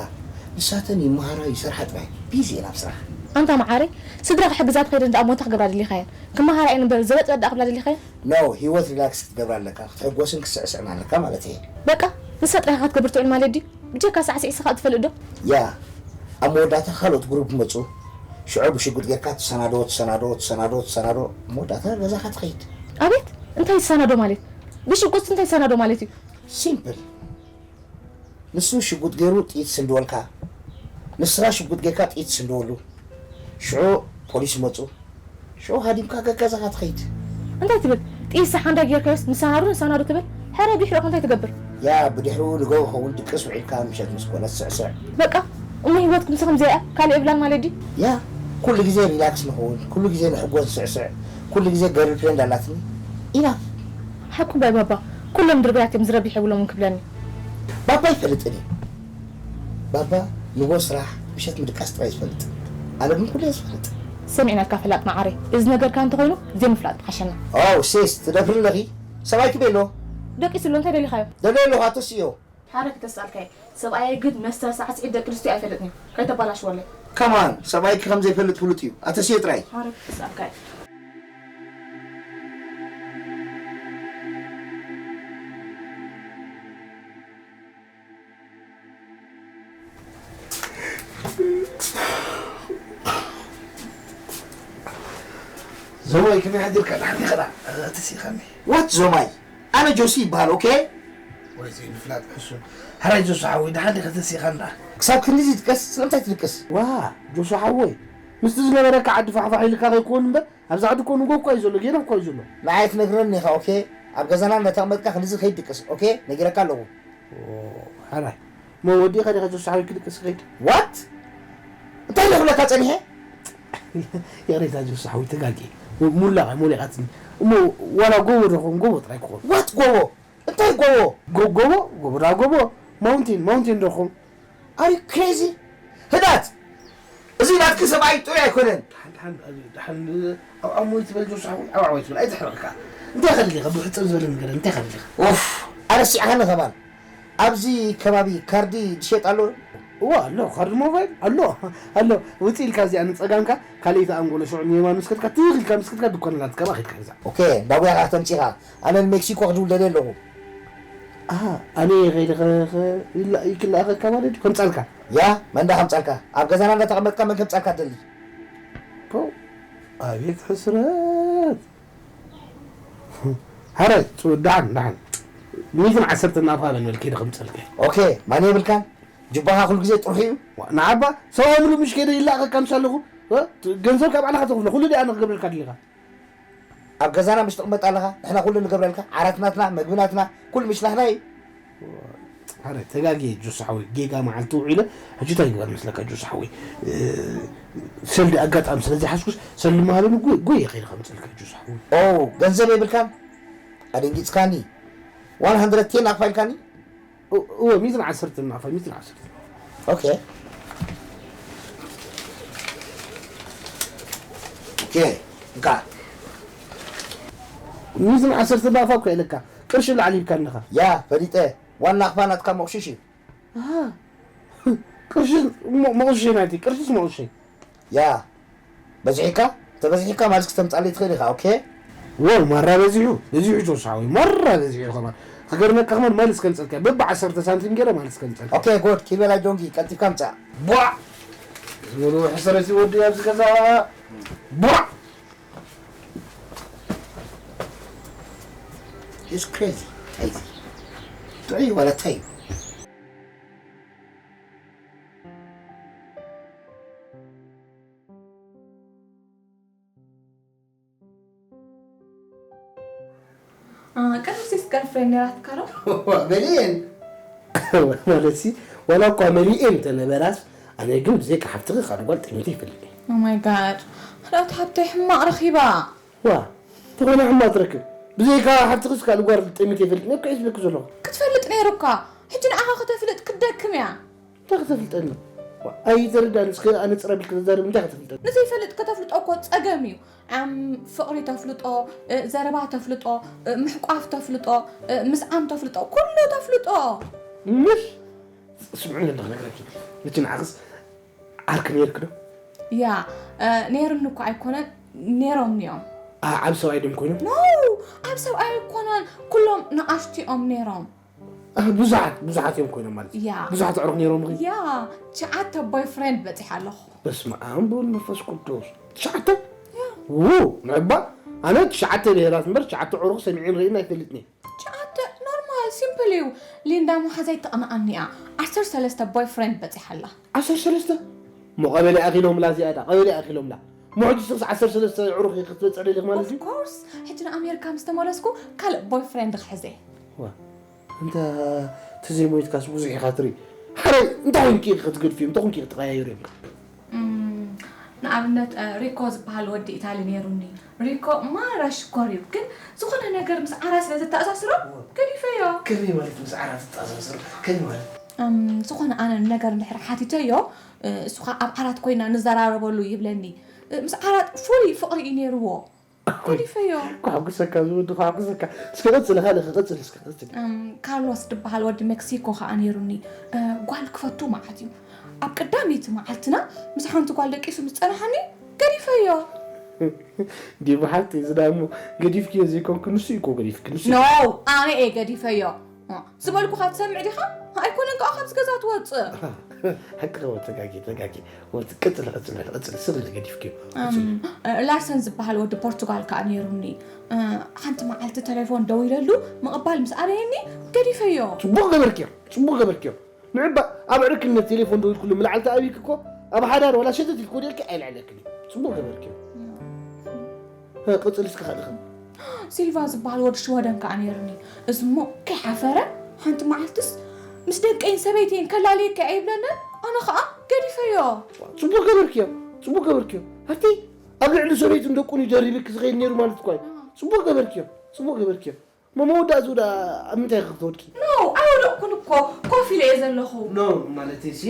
ንሳተን ይመሃራ ይሰርሓ ጥራይ፣ ቢዚ እየን ኣብ ስራሕ። ኣንታ መዓረይ፣ ስድራ ክሕግዛ ትኸይደን ደኣ ሞታ ክገብራ ደሊኻየን? ክመሃራ እየን እምበር ዘበጥበጥ ደኣ ክብላ ደሊኻየን? ኖ፣ ህይወት ሪላክስ ክትገብራ ኣለካ፣ ክትሕጎስን ክትስዕስዕን ኣለካ ማለት እየ። በቃ፣ ንሳ ጥራይ ኢኻ ክትገብር ትውዕል ማለት ድዩ? ብጀካ ሳዕስዒት ንስኻ ትፈልጥ ዶ? ያ፣ ኣብ መወዳእታ ካልኦት ግሩፕ ይመጹ፣ ሽዑ ብሽጉጥ ጌርካ ትሰናዶ ትሰናዶ ትሰናዶ ትሰናዶ፣ መወዳእታ ገዛኻ ትኸይድ። ኣቤት፣ እንታይ ትሰናዶ ማለት? ብሽጉጥሲ እንታይ ትሰናዶ ማለት እዩ? ሲምፕል። ንሱ ሽጉጥ ገይሩ ጥይት ይስንድወልካ፣ ንስኻ ሽጉጥ ጌርካ ጥይት ትስንድወሉ። ሽዑ ፖሊስ ይመጹ፣ ሽዑ ሃዲምካ ገገዛኻ ትኸይድ። እንታይ ትብል? ጥይት ሰሓንዳይ ጌርካዮስ ንሰናዱ ንሰናዱ ትብል? ሕረ ቢሕርቕ እንታይ ትገብር? ያ ብድሕሩ ንገው ኸውን ድቅስ ውዒልካ ምሸት ምስ ኮነት ስዕስዕ። በቃ እሞ ህይወትኩም ንስኹም ዘይኣ ካልእ የብላን ማለት ድዩ? ያ ኩሉ ግዜ ሪላክስ ንኸውን፣ ኩሉ ግዜ ንሕጎስ ንስዕስዕ፣ ኩሉ ግዜ ገርል ፍሬንድ ኣላትኒ። ኢና ሓቁ ባይ ባባ ኩሎም ድርባያት እዮም ዝረብሕ የብሎምን ክብለኒ። ባባ ኣይፈልጥን እዩ። ባባ ንጎ ስራሕ ምሸት ምድቃስ ጥራይ ዝፈልጥ። ኣነ ግን ኩሉ እየ ዝፈልጥ። ሰሚዕናካ ፈላጥ መዓረይ፣ እዚ ነገርካ እንተኾይኑ ዘይምፍላጥ ምሓሸና። ኦው ሴስ ትደፍሪ ኣለኺ። ሰብኣይኪ ቤሎ። ደቂሱ ኣሎ እንታይ ደሊኻዮ? ደልዮ ኣለኹ ኣተስእዮ። ሓረግ ተስኣልካይ ሰብኣየይ ግን መስተ ሳዕስዒት ደቂ ኣንስትዮ ኣይፈልጥን እዩ። ከይተባላሽወለይ። ከማን ሰብኣይኪ ከም ዘይፈልጥ ፍሉጥ እዩ። ኣተስዮ ጥራይ። ሓረግ ተስኣልካይ። ዞማይ ከመይ ሓዲርካ? ደሓን ዲኻ? ደኣ ተሲእኻኒ። What ዞማይ? ኣነ ጆሲ ይበሃል፣ ኦኬ? ወይ ዘይምፍላጥ ሕሱም። ሕራይ ጆሲ ሓወይ፣ ደሓን ዲኻ? ተሲእኻኒ ደኣ። ክሳብ ክንድዚ ይድቀስ? ስለምንታይ ትድቅስ? ዋእ ጆሲ ሓወይ፣ ምስቲ ዝነበረካ ዓዲ ፋሕፋሕ ኢልካ ከይከውን እምበር፣ ኣብዚ ዓዲ እኮ ንጎ እኳ እዩ ዘሎ፣ ጌና እኳ እዩ ዘሎ። ንዓይ ትነግረኒ ኢኻ፣ ኦኬ? ኣብ ገዛና እንዳተቐመጥካ ክንድዚ ከይትድቅስ፣ ኦኬ? ነጊረካ ኣለኹ። ኦ፣ ሕራይ። እሞ ወዲእኻ ዲኻ ጆሲ ሓወይ ክድቅስ ክኸይድ? What? እንታይ ኢለ ክብለካ ጸኒሐ? ይቕሬታ ጆሲ ሓወይ ተጋግየ። ሙላቕ ሞሊቓትኒ። እሞ ዋላ ጎቦ ዶ ክኾን? ጎቦ ጥራይ ክኾን። What ጎቦ? እንታይ ጎቦ? ጎ- ጎቦ? ጎቦ ዳ ጎቦ። ማውንቴን፣ ማውንቴን ዶ ክኾን? Are you crazy? ህዳት! እዚ ናትኪ ሰብኣይ ጥዑይ ኣይኮነን። ደሓን ደሓን ደሓን ዓው ዓው ትበል ጆሲ ሓወይ፣ ዓው ዓው ትበል ኣይትሕረቕ ከኣ። እንታይ ከ ደሊኻ? ብሕጽር ዝበለ ንገረኒ፣ እንታይ ከ ደሊኻ? ኡፍ፣ ኣረሲዕኻኒ ከማን። ኣብዚ ከባቢ ካርዲ ዝሸጥ ኣሎ? እወ ኣሎ፣ ካርዲ ሞባይል ኣሎ ኣሎ። ውጽእ ኢልካ እዚኣ ንጸጋምካ ካልኣይቲ ኣንጎሎ ሽዑ ንየማን ምስ ከድካ ትኽ ኢልካ ምስ ከድካ ድኳን ኣላ ትከባ ከድካ ገዛ። ኦኬ፣ እንዳ ቡያ ከኣ ተምጺኻ። ኣነ ንሜክሲኮ ክድውል ደልየ ኣለኹ። ኣሃ፣ ኣነ ከይደ ከ- ከ- ይላ- ይክልኣኸካ ማለት ድዩ? ከምጻልካ። ያ፣ መን ደኣ ከምጻልካ? ኣብ ገዛና እንዳተቐመጥካ መን ከምጻልካ ትደሊ? ፖው፣ ኣቤት ሕስረት። ሕረ፣ ጽ- ደሓን ደሓን። ሚእትን ዓሰርተን ናብኻ በል በል ከይደ ከምጸልካ። ኦኬ፣ ማን የብልካን? ጁባኻ ኩሉ ግዜ ጥርሑ እዩ። ዋ፣ ንዓባ፣ ሰብኣዊ ምሉእ ምሽ ከይደ ይላእኸካ ምስ ኣለኹ፣ እ? ገንዘብካ ባዕልኻ ተኽፍሎ፣ ኩሉ ድኣ ንክገብረልካ ደሊኻ። ኣብ ገዛና ምሽ ትቕመጥ ኣለኻ፣ ንሕና ኩሉ ንገብረልካ፣ ዓራት ናትና፣ መግቢ ናትና፣ ኩሉ ምሽ ናህና እዩ። ኣረ ተጋግየ ጆሲ ሓወይ፣ ጌጋ መዓልቲ ውዒለ፣ ሕጂ እንታይ ይግበር መስለካ ጆሲ ሓወይ? እ፣ ሰልዲ ኣጋጣሚ ስለ ዘይሓዝኩስ፣ ሰልዲ ምሃበኒ ጎይ፣ ጎየ ከይደ ከምጽልካ ጆሲ ሓወይ። ኦ፣ ገንዘብ የብልካን? ኣደንጊጽካኒ። ዋን ሃንድረድ ቴን ኣኽፋ ኢልካኒ? እ- እወ፣ ሚእትን ዓሰርተን ናፋ፣ ሚእትን ዓሰርተን። ኦኬ። ኦኬ፣ እንካ። ሚእትን ዓሰርተን ናፋ እኮ ኢለካ፣ ቅርሺ ላዕሊ ሂብካ ኣለኻ። ያ፣ ፈሊጠ። ዋና ኣኽፋ ናትካ መቑሽሽ እዩ። ኣሃ። ቅርሺ ሞ- መቑሽሸይ ናይቲ፣ ቅርሺስ መቑሽሸይ። ያ በዚሕካ ተበዚሕካ ማልስ ክተምጻለይ ትኽእል ኢኻ። ኦኬ። ዋው ማራ በዚሑ በዚሑ ጆስ ሓወይ ማራ በዚሑ ከማን ክገርመካ ከማን ማልስ ከምጸልካ በብ ዓሰርተ ሳንቲም ገይረ ማልስ ከምጸልካ። ኦኬ ጎድ ኪድ በላይ ዶንጊ ቀልጢፍካ ምጻእ። ቧዕ ዝበሉ ሕሰረሲ ወዲ ኣብዚ ገዛ ቧዕ He's crazy. Crazy. ጥዑይ ዋላ እንታይ እዩ? ቀደም ሴስ ገርፍሬንድ ነራትካ ዶ? መሊኤን ማለት ሲ ዋላ እኳ መሊኤን ተነበራስ ኣነ ግን ብዘይካ ሓፍትኺ ካልእ ጓል ጠሚተ ይፈልጥ እየ። Oh my god ካልኦት ሓብተይ ሕማቕ ረኺባ። ዋ ተኾነ ሕማቕ ትረክብ ብዘይካ ሓፍትኺስ ካልእ ጓል ጠሚተ ይፈልጥ እየ እኮ እየ ዝብለኪ ዘለኹ። ክትፈልጥ ነይሩካ ሕጂ ንዓኻ ከተፍልጥ ክትደክም እያ። እንታይ ክተፍልጠኒ? ኣይተረዳን። እስከ ኣነጽር ኣቢልካ ተዛረብ፣ እንታይ ክትፈልጠ? ንዘይፈልጥ ከተፍልጦ እኮ ጸገም እዩ። ኣም ፍቕሪ ተፍልጦ፣ እ፣ ዘረባ ተፍልጦ፣ እ፣ ምሕቋፍ ተፍልጦ፣ እ፣ ምስዓም ተፍልጦ፣ ኩሉ ተፍልጦ። ምሽ ስምዑ፣ እንደ ክነግረኪ፣ እቲ ንዓኽስ ዓርኪ ነይርክ ዶ? ያ፣ እ፣ ነይሩኒ እኮ ኣይኮነን፣ ነይሮምኒ እዮም። ኣ- ዓብ ሰብኣይ ድዮም ኮይኖም? ኖ፣ ዓብ ሰብኣይ ኣይኮነን፣ ኩሎም ንኣሽቱ እዮም ነይሮም። ኣ፣ ብዙሓት ብዙሓት እዮም ኮይኖም ማለት እዩ። ያ። ብዙሓት ኣዕሩኽ ነይሮምኺ? ያ፣ ትሽዓተ ቦይፍሬንድ በፂሐ ኣለኹ። በስመ ኣብ ወወልድ ወመንፈስ ቅዱስ። ትሽዓተ? ያ። ው ንዕባ ኣነ ትሽዓተ ብሄራት እምበር ትሽዓተ ኣዕሩኽ ሰሚዐን ርኢን ኣይፈልጥን እየ። ትሽዓተ ኖርማል ሲምፕል እዩ። ሊንዳ መሓዛይ ትቕንኣኒ እያ። ዓሰርተ ሰለስተ ቦይፍሬንድ በፂሓ ኣላ። ዓሰርተ ሰለስተ? እሞ ቀበሌ ኣኺሎምላ እዚኣ ዳ ቀበሌ ኣኺሎምላ። እሞ ሕጂ ስኽስ ዓሰርተ ሰለስተ ኣዕሩኽ ክትበፅሒ ደሊኽ ማለት እዩ? ኦፍኮርስ። ሕጂ ንኣሜሪካ ምስ ተመለስኩ ካልእ ቦይፍሬንድ ክሕዘ። ዋ፣ እንተ ተዘይሞይትካስ ብዙሕ ኢኻ ትርኢ። ሓራይ እንታይ ኮንኪ ኢኺ ክትገድፍዮም? እንታይ ኮንኪ ኢኺ ትቐያይርዮም? እም፣ ንኣብነት እ፣ ሪኮ ዝበሃል ወዲ ኢታሊ ነይሩኒ። ሪኮ ማራ ሽኮር እዩ፣ ግን ዝኾነ ነገር ምስ ዓራት ስለ ዘተኣሳስሮ ገዲፈዮ። ከመይ ማለት ምስ ዓራት ተኣሳስሮ? ከመይ ማለት? እም፣ ዝኾነ ኣነ ነገር እንድሕር ሓቲተዮ እ፣ እሱ ኸዓ ኣብ ዓራት ኮይና ንዘራረበሉ ይብለኒ። እ፣ ምስ ዓራት ፍሉይ ፍቕሪ እዩ ነይርዎ። ገዲፈዮ። ከሐጉሰካ ዝወዲ ከሐጉሰካ። እስኪ ቀፅሊ፣ ካልእ ቀፅሊ፣ እስኪ ቀፅሊ። እም፣ ካርሎስ ዝበሃል ወዲ ሜክሲኮ ከዓ ነይሩኒ። እ፣ ጓል ክፈቱ መዓት እዩ። ኣብ ቀዳመይቲ መዓልትና ምስ ሓንቲ ጓል ደቂሱ ምስ ፀናሓኒ ገዲፈዮ። ዲቡ ሓቂ እዚ ደኣ እሞ ገዲፍክዮ ዘይኮንኩ ንሱ እዩ እኮ ገዲፍኪ፣ ንሱ እዩ። ኖ፣ ኣነ እየ ገዲፈዮ። ዝበልኩኻ ትሰምዕ ዲኻ? ኣይኮነን ከኣ ካብዚ ገዛ ትወጽእ። ሓቂ ወ ተጋጊ ተጋጊ ወ ቀጽል ቀጽል ቀጽል ስር ገዲፍኪ። እም፣ ላርሰን ዝበሃል ወዲ ፖርቱጋል ከኣ ነይሩኒ። እ፣ ሓንቲ መዓልቲ ተሌፎን ደዊለሉ ምቕባል ምስ ኣበየኒ ገዲፈዮ። ጽቡቕ ገበርክዮ፣ ጽቡቕ ገበርክዮ። ንዕባ ኣብ ዕርክነት ቴሌፎን ደዊልክሉ ምልዓል ተኣብይክ እኮ ኣብ ሓዳር ዋላ ሸተት ኢልክ ወዲቕኪ ኣይልዕለክን እዩ። ጽቡቕ ገበርክዮ። ሀ፣ ቅጽል እስከ ካልእ ኸም። ሲልቫ ዝበሃል ወዲ ሽወደን ከኣ ነይሩኒ። እዝሞ ከይሓፈረ ሓንቲ መዓልትስ ምስ ደቀይን ሰበይተይን ከላልየኪ ኣይብለንን፣ ኣነ ኸኣ ገዲፈዮ። ጽቡቕ ገበርክዮ፣ ጽቡቕ ገበርክዮ። ሃብተይ ኣብ ልዕሊ ሰበይቱን ደቁን እዩ ደሪብኪ ዝኸይድ ነይሩ ማለት እኳ እዩ። ጽቡቕ ገበርክዮ፣ ጽቡቕ ገበርክዮ። እሞ መወዳእትኡ ደኣ ኣብ ምንታይ ኢኺ ክትወድቂ? ኖ፣ ኣይወደቕኩን እኮ፣ ኮፍ ኢለ እየ ዘለኹ። ኖ፣ ማለተይሲ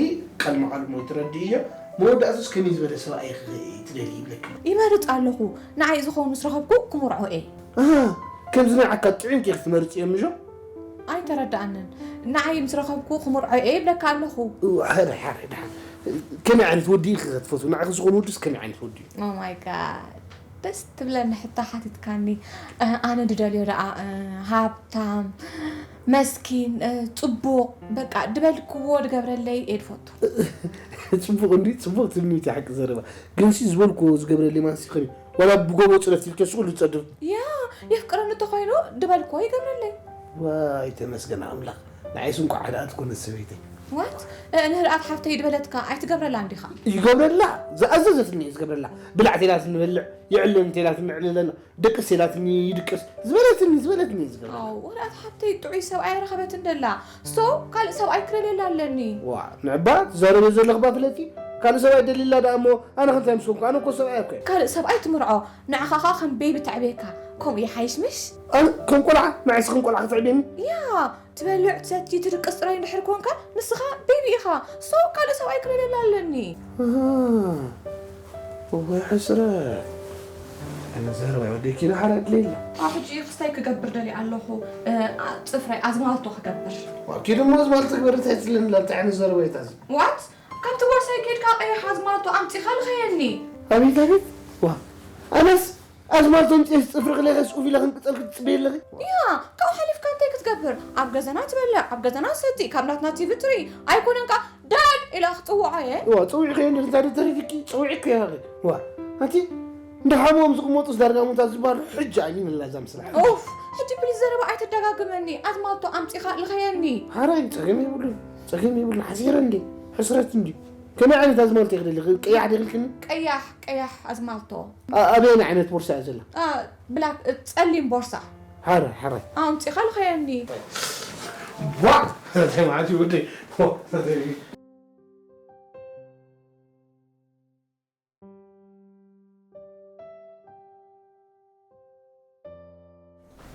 ቀልመ ቀልሙ ኣይትረድእዮ። መወዳእትኡስ ከመይ ዝበለ ሰብኣይ ኢኺ ትደልዪ ይብለኪ። ይመርጽ ኣለኹ። ንዓይ ዝኸውን ምስ ረኸብኩ ክምርዖ እየ። ኣሃ፣ ከምዚ ንዓካ ጥዑምኪ ኢኺ ትመርጽዮ ምሾ? ኣይተረድኣንን። ንዓይ ምስ ረኸብኩ ክምርዖ እየ ይብለካ ኣለኹ። እዋ፣ ሕራይ፣ ሕራይ፣ ደሓን። ከመይ ዓይነት ወዲ ኢኺ ክትፈትዊ? ንዓኺ ዝኾን ወዲስ ከመይ ዓይነት ወዲ እዩ? Oh my God። ደስ ትብለኒ ሕቶ ሓቲትካኒ። እ፣ ኣነ ድደልዮ ደኣ፣ እ፣ ሃብታም፣ መስኪን፣ እ፣ ጽቡቕ፣ በቃ ድበልክዎ ድገብረለይ እየ ድፈቱ። ጽቡቕ እንዲ ጽቡቕ ትምኒት እዩ ሓቂ ዘረባ። ግንሲ ዝበልክዎ ዝገብረለይ ማንሲ ከመይ? ዋላ ብጎቦ ጽረት ኢልከ ስቕ ኢሉ ዝጸድፍ። ያ፣ የፍቅረኒ እንተኾይኑ ድበልክዎ ይገብረለይ። ዋይ ተመስገን ኣምላኽ። ንዓይስ እንቋዕ ደኣ ትኮነት ሰበይተይ። What? እ፣ ንህድኣት ሓፍተይ ድበለትካ ኣይትገብረላን ዲኻ? ይገብረላ፣ ዝኣዘዘትኒ እየ ዝገብረላ። ብላዕ ተይላ ትንበልዕ፣ ይዕልል ተይላ ትንዕልለና፣ ደቅስ ተይላትኒ ይድቅስ፣ ዝበለትኒ፣ ዝበለትኒ እየ ዝገብረላ። ኣው፣ ወላ እታ ሓፍተይ ጥዑይ ሰብኣይ ኣይረኸበትን ደላ። So፣ ካልእ ሰብኣይ ክደልየላ ኣለኒ። ዋእ፣ ንዕባ ትዛረብዮ ዘለኽባ ፍለጢ፣ ካልእ ሰብኣይ ደልይላ ደኣ እሞ ኣነ ከ እንታይ ምስ ኮንኩ? ኣነ እኮ ሰብኣይ እኮ እየ። ካልእ ሰብኣይ ትምርዖ፣ ንዓኻ ኸኣ ከም ቤቢ ተዕብየካ። ከምኡ ይሓይሽ ምሽ? ኣነ ከም ቆልዓ፣ ንዓይስ ከም ቆልዓ ከተዕብየኒ? ያ፣ ትበልዕ፣ ትሰቲ፣ ትድቅስ ጥራይ እንድሕር ኮንካ፣ ንስኻ ቤቢ ኢኻ። So፣ ካልእ ሰብኣይ ክደልየላ ኣለኒ። ኣሃ፣ እዋይ ሕስረት። ኣነ ዘረባ ወደይ ኪና ሓራ ድለይላ። ኣብ ሕጂ ክስታይ ክገብር ደልየ ኣለኹ። እ፣ ኣ-፣ ጽፍረይ ኣዝማልቶ ክገብር። ዋ፣ ኪዱ እሞ ኣዝማልቶ ክገብር እንታይ ትብለኒ ኣላ? እንታይ ዓይነት ዘረባ እዩ እታ እዚ? What? ካብቲ ቦርሳይ ኬድካ ቀይሕ ኣዝማልቶ ኣምጺኻ ልኸየኒ። ኣቤት፣ ኣቤት። ዋ፣ ኣነስ ኣዝማልቶ ኣምጺኤስ ጽፍሪ ክለኸስ ኡፍ ኢለ ክንቅጸል ክትጽበይ ኣለኺ? ያ፣ ካብኡ ሓሊፍካ እንታይ ክትገብር? ኣብ ገዛና ትበልዕ፣ ኣብ ገዛና ትሰቲ፣ ካብ ናትና ቲቪ ትርኢ። ኣይኮነን ከኣ ዳድ ኢላ ክጽውዖ እየ። ዋ፣ ጽውዒ ከየንድር እንታይ ዶ ተሪፍኪ? ጽውዒ እኮ ኢኻ። ዋ፣ ኣንቲ እንዳ ሓሞም ዝቕመጡስ ዳርጋ ሙታት ዝበሃሉ ሕጂ ኣሚንላ እዛ ምስራሕ። ኡፍ፣ ሕጂ ፕሊስ ዘረባ ኣይተደጋግመኒ። ኣዝማልቶ ኣምጺኻ ልኸየኒ። ሓራይ፣ ጸገም የብሉን። ጸገም የብሉን። ሓሲረ እንዴ? ሕስረት እንድዩ። ከመይ ዓይነት ኣዝማልቶ ኢኺ ደሊኺ? ቀያሕ ዲኺ ኢልክኒ? ቀያሕ፣ ቀያሕ ኣዝማልቶ። ኣ-፣ ኣበየናይ ዓይነት ቦርሳ እያ ዘላ? ኣ፣ ብላክ፣ ጸሊም ቦርሳ። ሓራይ፣ ሓራይ። ኣምጺኻ ልኸየኒ። ዋ! እንታይ ማለት እዩ ወደይ? ዋ!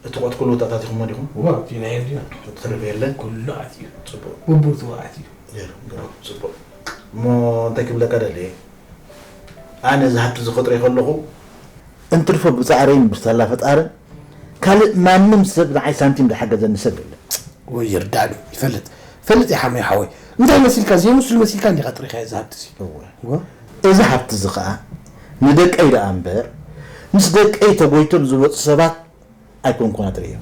እቲ ቆት ኩሉ ወጣታት ኢኹም ዲኹም? ዋ፣ እቲ ናይ እንዲና። እቲ ተረፈ የለን? ኩሉ ኣትዩ። ጽቡቕ። ብቦትኡ ኣትዩ። ነይሩ፣ ነይሩ፣ ጽቡቕ። እሞ እንታይ ክብለካ ደልየ? ኣነ እዚ ሃብቲ እዚ ክጥርዮ ከለኹ እንትርፎ ብጻዕረይን ብሳላ ፈጣርን ካልእ ማንም ሰብ ንዓይ ሳንቲም ዝሓገዘኒ ሰብ የለን። ወይ ይርዳእኒ፣ ይፈልጥ፣ ይፈልጥ እየ ሓመይ ሓወይ። እንታይ መሲልካ፣ ዘይምስሉ መሲልካ እንዲኻ ጥሪኻዮ እዚ ሃብቲ እዚ። እወ። እወ። እዚ ሃብቲ እዚ ኸኣ ንደቀይ ደኣ እምበር ምስ ደቀይ ተጎይቶም ዝወጹ ሰባት ኣይኮንኩን ኣጥርዮ።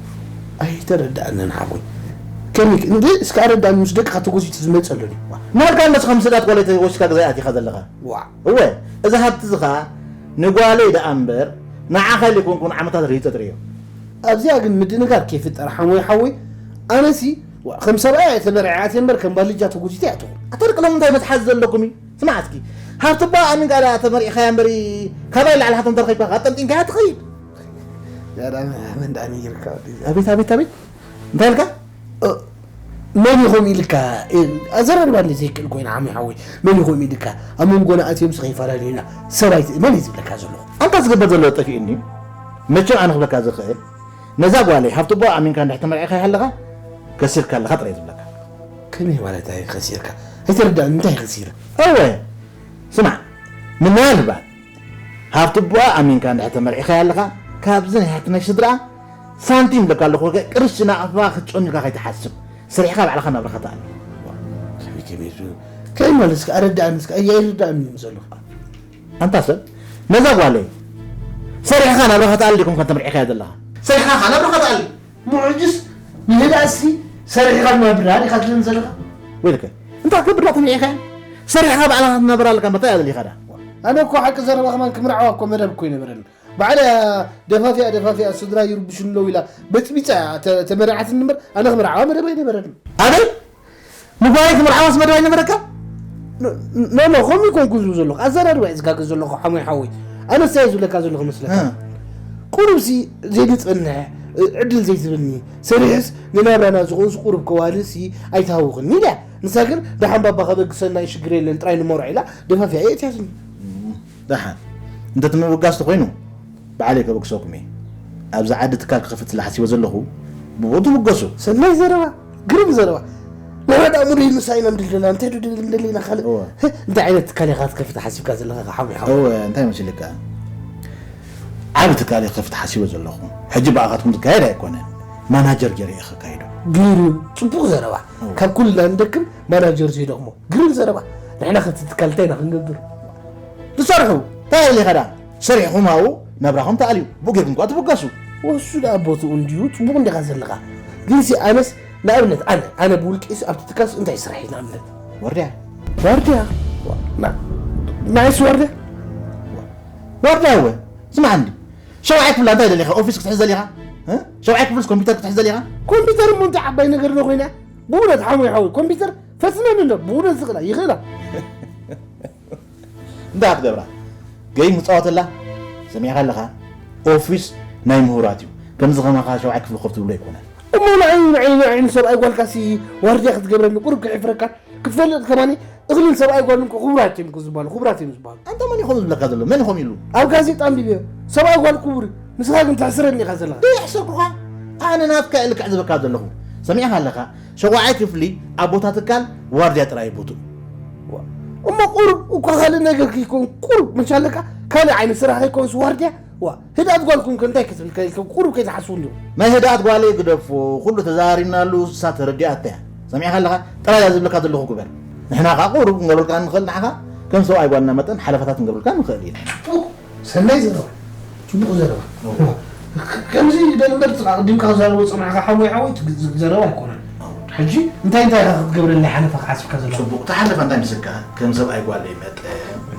ኣይተረዳእንን ሓወይ። ከመይ እንደ እስከ ኣረዳእኒ፣ ምስ ደቅኻ ተጎዚቱ ዝመጸ ኣሎ ድዩ? ናልካ እንደስ ከም ስዳት ጓለይ ወሲካ ገዛ ኣቲኻ ዘለኻ። ዋ። እወ፣ እዚ ሃብቲ እዚ ኸኣ ንጓለይ ደኣ እምበር ንዓኻ ኣይኮንኩን ዓመታት ርሂጸ ጥርዮ። ኣብዚኣ ግን ምድንጋር ከይፍጠር ሓሞይ ሓወይ፣ ኣነሲ ዋ፣ ከም ሰብኣይ እየ ተመርዒ ኣትየ እምበር ከም ባልጃ ተጎዚተ እየ ኣተኹ። ኣታ ደቂ ሎሚ እንታይ መትሓዚ ዘለኩም እዩ? ስማዕ እስኪ፣ ሃብቲ እባ ኣሚን ቃል እያ ተመሪዕኻያ እምበሪ፣ ካባይ ላዕሊ ሃብቶም ተረኺብካ ካብ ጠምጢንካያ ትኸይድ። ያዳ መን ደኣ ነጊርካ? ኣቤት፣ ኣቤት፣ ኣቤት። እንታይ ኢልካ? እ፣ መን ኢኹም ኢልካ? እ፣ ኣዘራርባ እንደ ዘይክእል ኮይና ዓሚ ሓወይ። መን ኢኹም ኢልካ? ኣብ መንጎና ኣትዮም ስኸ ይፈላለዩና። ሰብ ኣይት-፣ መን እዩ ዝብለካ ዘለኹ? ኣንታ ዝግበር ዘሎ ጠፊኡኒ። መቸም ኣነ ክብለካ ዝኽእል፣ ነዛ ጓለይ ሃብቲ ኣቦኣ ኣሚንካ እንድሕር ተመርዒኻ ኣለኻ፣ ከሲርካ ኣለኻ ጥራይ ዝብለካ። ከመይ ማለት ኣይ ከሲርካ? ኣይተረዳእን፣ እንታይ ከሲረ? እወ፣ ስማዕ፣ ምናልባት ሃብቲ ኣቦኣ ኣሚንካ እንድሕር ተመርዒኻ ኣለኻ፣ ካብዚ ናይ ሃብቲ ናይ ስድራ ሳንቲም ለካ ኣለኹ፣ ቅርሺ ናቕፋ ክትጨኑካ ከይትሓስብ፣ ሰሪሕኻ ባዕልኻ ናብራኻ ትኣሊ። ከመይ፣ ከመይ፣ ከመይ ማለት እስከ ኣረዳእኒ፣ እስከ ኣይ-፣ ኣይርዳእን እዩ ዘሎ። ኣንታ ሰብ፣ ነዛ ጓለይ ሰሪሕኻ ናብራኻ ትኣሊ ዲኹም ከም ተመርዒኻያ ዘለኻ? ሰሪሕኻ ኸኣ ናብራኻ ትኣሊ። እሞ ሕጅስ ንህድኣትሲ ሰሪሕኻ ናብራ ዲኻ ትብለኒ ዘለኻ? ወይልከ፣ እንታይ ክገብር ዶ ተመርዒኻያ? ሰሪሕኻ ባዕልኻ ትነብር ኣለካ፣ እንታይ እያ ደሊኻ ዳ? ኣነ እኮ ሓቂ ዘረባ ከማን ክምርዓዋ እኮ መደብ እኮ ኣይነበረን። ባዕላ እያ ደፋፊኣ፣ ደፋፊኣ ስድራ ይርብሹ ኣለዉ ኢላ በጽቢጻ እያ ተ-፣ ተመርዓትኒ እምበር ኣነ ክምርዓዋ መደብ ኣይነበረን። ኣበይ? ንጓለይ ክምርዓዋስ መደብ ኣይነበረካ? ኖ፣ ኖ፣ ኖ፣ ከምኡ ኣይኮንኩን ዝብል ዘለኹ። ኣዘራርባ እየ ዝጋገ ዘለኹ ሓሞይ ሓወይ። ኣነስ እንታይ እየ ዝብለካ ዘለኹ መስለካ? እ። ቁሩብሲ ዘይንጸንሕ፣ እ፣ ዕድል ዘይትህበኒ፣ ሰሪሐስ ንናብራና ዝኾንስ ቁሩብ ከዋልሲ ኣይትሃውኽኒ ኢላ። ንሳ ግን ደሓን ባባ ከበግሰና እዩ ሽግር የለን ጥራይ ንመርዖ ኢላ ደፋፊኣ እየ እትያትኒ። ደሓን። እንተ እቲ ምብጋስ ተኾይኑ፣ ባዕለይ ከበግሰኩም እየ። ኣብዚ ዓዲ ትካል ክኸፍት ስለ ሓሲበ ዘለኹ፣ ብኡ ትብገሱ። ሰናይ ዘረባ፣ ግርም ዘረባ። ንሕና ደኣ ሙሉእ ምሳና ኢና ንደሊ ዘለና። እንታይ ዶ ደሊ-፣ ንደሊ ኢና ካልእ? እወ። ህ፣ እንታይ ዓይነት ትካል ኢኻ ክትከፍት ሓሲብካ ዘለኻ ሓሙይ ሓው? እወ፣ እንታይ መሲልካ? ዓቢ ትካል እየ ክኸፍት ሓሲበ ዘለኹ። ሕጂ ብኣኻትኩም ዝካየድ ኣይኮነን። ማናጀር ገይረ እየ ከካይዶ። ግርም፣ ጽቡቕ ዘረባ። እወ። ካብ ኩልና ንደክም ማናጀር ዘይደኽሞ። ግርም ዘረባ። ንሕና ከቲ ትካል እንታይ ኢና ክንገብር? ትሰርሑ፣ እንታይ ኢኻ ደኣ? ሰሪሕኹም ሃው፣ ናብራኹም ተኣልዩ፣ ብኡ ጌርኩም ከኣ ትብገሱ። ወሱ ደኣ ቦትኡ እንድዩ፣ ጽቡቕ እንዲኻ ዘለኻ። ግንሲ ኣነስ፣ ንኣብነት ኣነ፣ ኣነ ብውልቂስ ኣብቲ ትካልስ እንታይ ስራሕ እዩ ንኣብነት? ዋርድያ። ዋርድያ? ና-፣ ናይስ ዋርድያ? ዋርድያ እወ፣ ስማዕ እንዲ። ሸውዓይ ክፍላ እንታይ ደሊኻ? ኦፊስ ክትሕዝ ደሊኻ? እ? ሸውዓይ ክፍልስ ኮምፒውተር ክትሕዝ ደሊኻ? ኮምፒውተር እሞ እንታይ ዓባይ ነገር ዶ ኮይና? ብእውነት ሓሙይ ሓወይ፣ ኮምፒውተር ፈትነኒ እንዶ፣ ብእውነት ዝኽእላ፣ ይኽእላ። እንታይ ክትገብራ? ገይም ክጻወተላ? ሰሚዕካ ኣለኻ? ኦፊስ ናይ ምሁራት እዩ። ከምዚ ከማኻ ሸውዓይ ክፍሊ ኮፍ ትብሎ ኣይኮነን። እሞ ንዓይ፣ ንዓይ፣ ንዓይ ንሰብኣይ ጓልካሲ ዋርድያ ክትገብረኒ ቁሩብ ከይሕፍረካን? ክትፈልጥ ከማኒ እኽልን ሰብኣይ ጓልን እኮ ክቡራት እዮም እኮ ዝበሃሉ፣ ክቡራት እዮም ዝበሃሉ። ኣንታ መን እዩ ከምኡ ዝብለካ ዘሎ? መን እዩ ከምኡ ኢሉ? ኣብ ጋዜጣ ኣንቢበዮ። ሰብኣይ ጓል ክቡር እዩ። ንስኻ ግን ተሕስረኒ ኢኻ ዘለኻ። ደይ ኣሕሰርኩኻ? ኣነ ናትካ እየ ልክዕ ዝበካ ዘለኹ። ሰሚዕኻ ኣለኻ? ሸውዓይ ክፍሊ ኣብ ቦታ ትካል ዋርድያ ጥራይ እዩ ቦትኡ። እሞ ቁሩብ እኳ ካልእ ነገር ከይኮን ቁሩብ መቻለካ ካልእ ዓይነት ስራሕ ከይኮንስ ዋርድያ ዋ፣ ህድኣት ጓልኩም ከ እንታይ ክትብል ከ ኢልኩም ቁሩብ ከይትሓስቡ እንዲኹም። ናይ ህድኣት ጓለይ ግደፎ፣ ኩሉ ተዘራሪብናሉ፣ እሳ ተረዲኣቶ እያ። ሰሚዕካ ኣለኻ? ጥራይ እያ ዝብለካ ዘለኹ ግበር። ንሕና ከኣ ቁሩብ ክንገብረልካ ንኽእል፣ ንዓኻ ከም ሰብኣይ ጓልና መጠን ሓለፋታት ክንገብረልካ ንኽእል ኢና። ጽቡቕ፣ ሰናይ ዘረባ፣ ጽቡቕ ዘረባ። እወ። ከምዚ ይበል እምበር፣ ኣቕዲምካ ክዛረቦ ዝጸናሕካ ሓወይ፣ ሓወይ፣ ትግ-፣ ዝግ-፣ ዘረባ ኣይኮነን። እወ። ሕጂ እንታይ እንታይ ኢኻ ክትገብረለይ ሓለፋ ክሓስብካ ዘለኻ? ጽቡቕ፣ እቲ ሓለፋ እንታይ ምስልካ? ከም ሰብኣይ ጓለይ መጠን።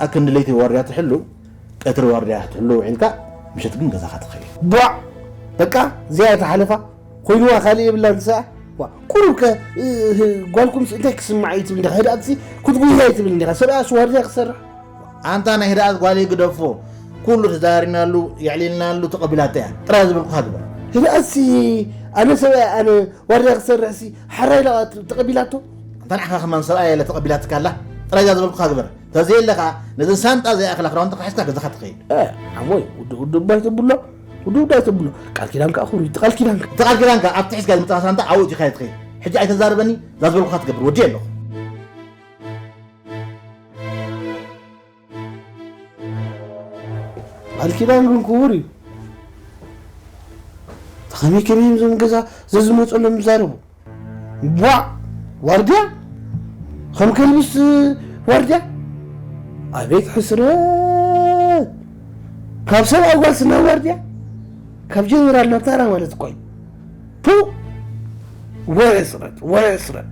ኣክንዲ ለይቲ ዋርድያ ትሕሉ፣ ቀትሪ ዋርድያ ክትሕሉ ውዒልካ፣ ምሸት ግን ገዛኻ ትኸይድ። ቧዕ! በቃ፣ እዚኣ እያ እታ ሓለፋ። ኮይንዋ ካልእ የብላን ንሳ። ዋ፣ ቁሩብ ከ፣ እ፣ እ፣ ጓልኩምስ እንታይ ክስምዓ እዩ ትብል እንዲኻ? ህድኣትሲ ክትጉያ እዩ ትብል እንዲኻ? ሰብኣያስ ዋርድያ ክሰርሕ? ኣንታ ናይ ህድኣት ጓለይ ግደፎ። ኩሉ ተዛሪብናሉ፣ የዕሊልናሉ፣ ተቐቢላቶ እያ። ጥራይ ዝበልኩኻ ግበር። ህድኣትሲ ኣነ ሰብኣይ ኣነ ዋርድያ ክሰርሕሲ ሓራይ ኢላ ተቐቢላቶ? ኣንታ ንዓኻ ከማን ሰብኣይ እያ ኢላ ተቐቢላትካ ኣላ? ጥራይ እዛ ዝበልኩኻ ግበር። ተዘየለ ከኣ ነዘን ሳንጣ ዘይኣኽላ ክዳውንትኻ ሒዝካ ገዛኻ ትኸይድ። እ፣ ሓሞይ፣ ውድእ ውድእ እባ ኣይተብሎ፣ ውድእ ውድእ ኣይተብሎ። ቃል ኪዳንካ ኣኽብር፣ እቲ ቃል ኪዳንካ። እቲ ቃል ኪዳንካ ኣብቲ ሒዝካ ዝመጻኻ ሳንጣ ኣብኡ ኢኻ ትኸይድ። ሕጂ ኣይተዛርበኒ፣ እዛ ዝበልኩኻ ትገብር፣ ወዲ ኣለኹ። ቃል ኪዳን ግን ክቡር እዩ። ከመይ ከመይ እዮም እዞም ገዛ ዘዝመፁሎም ዝዛረቡ? ቧዕ! ዋርድያ? ከም ከልብስ ዋርድያ? ኣቤት ሕስረት! ካብ ሰብ ኣጓስ ናብ ዋርድያ? ካብ ጀነራል ናብ ታራ ማለት እኮ እዩ። ፑ! ወይ ሕስረት! ወይ ሕስረት!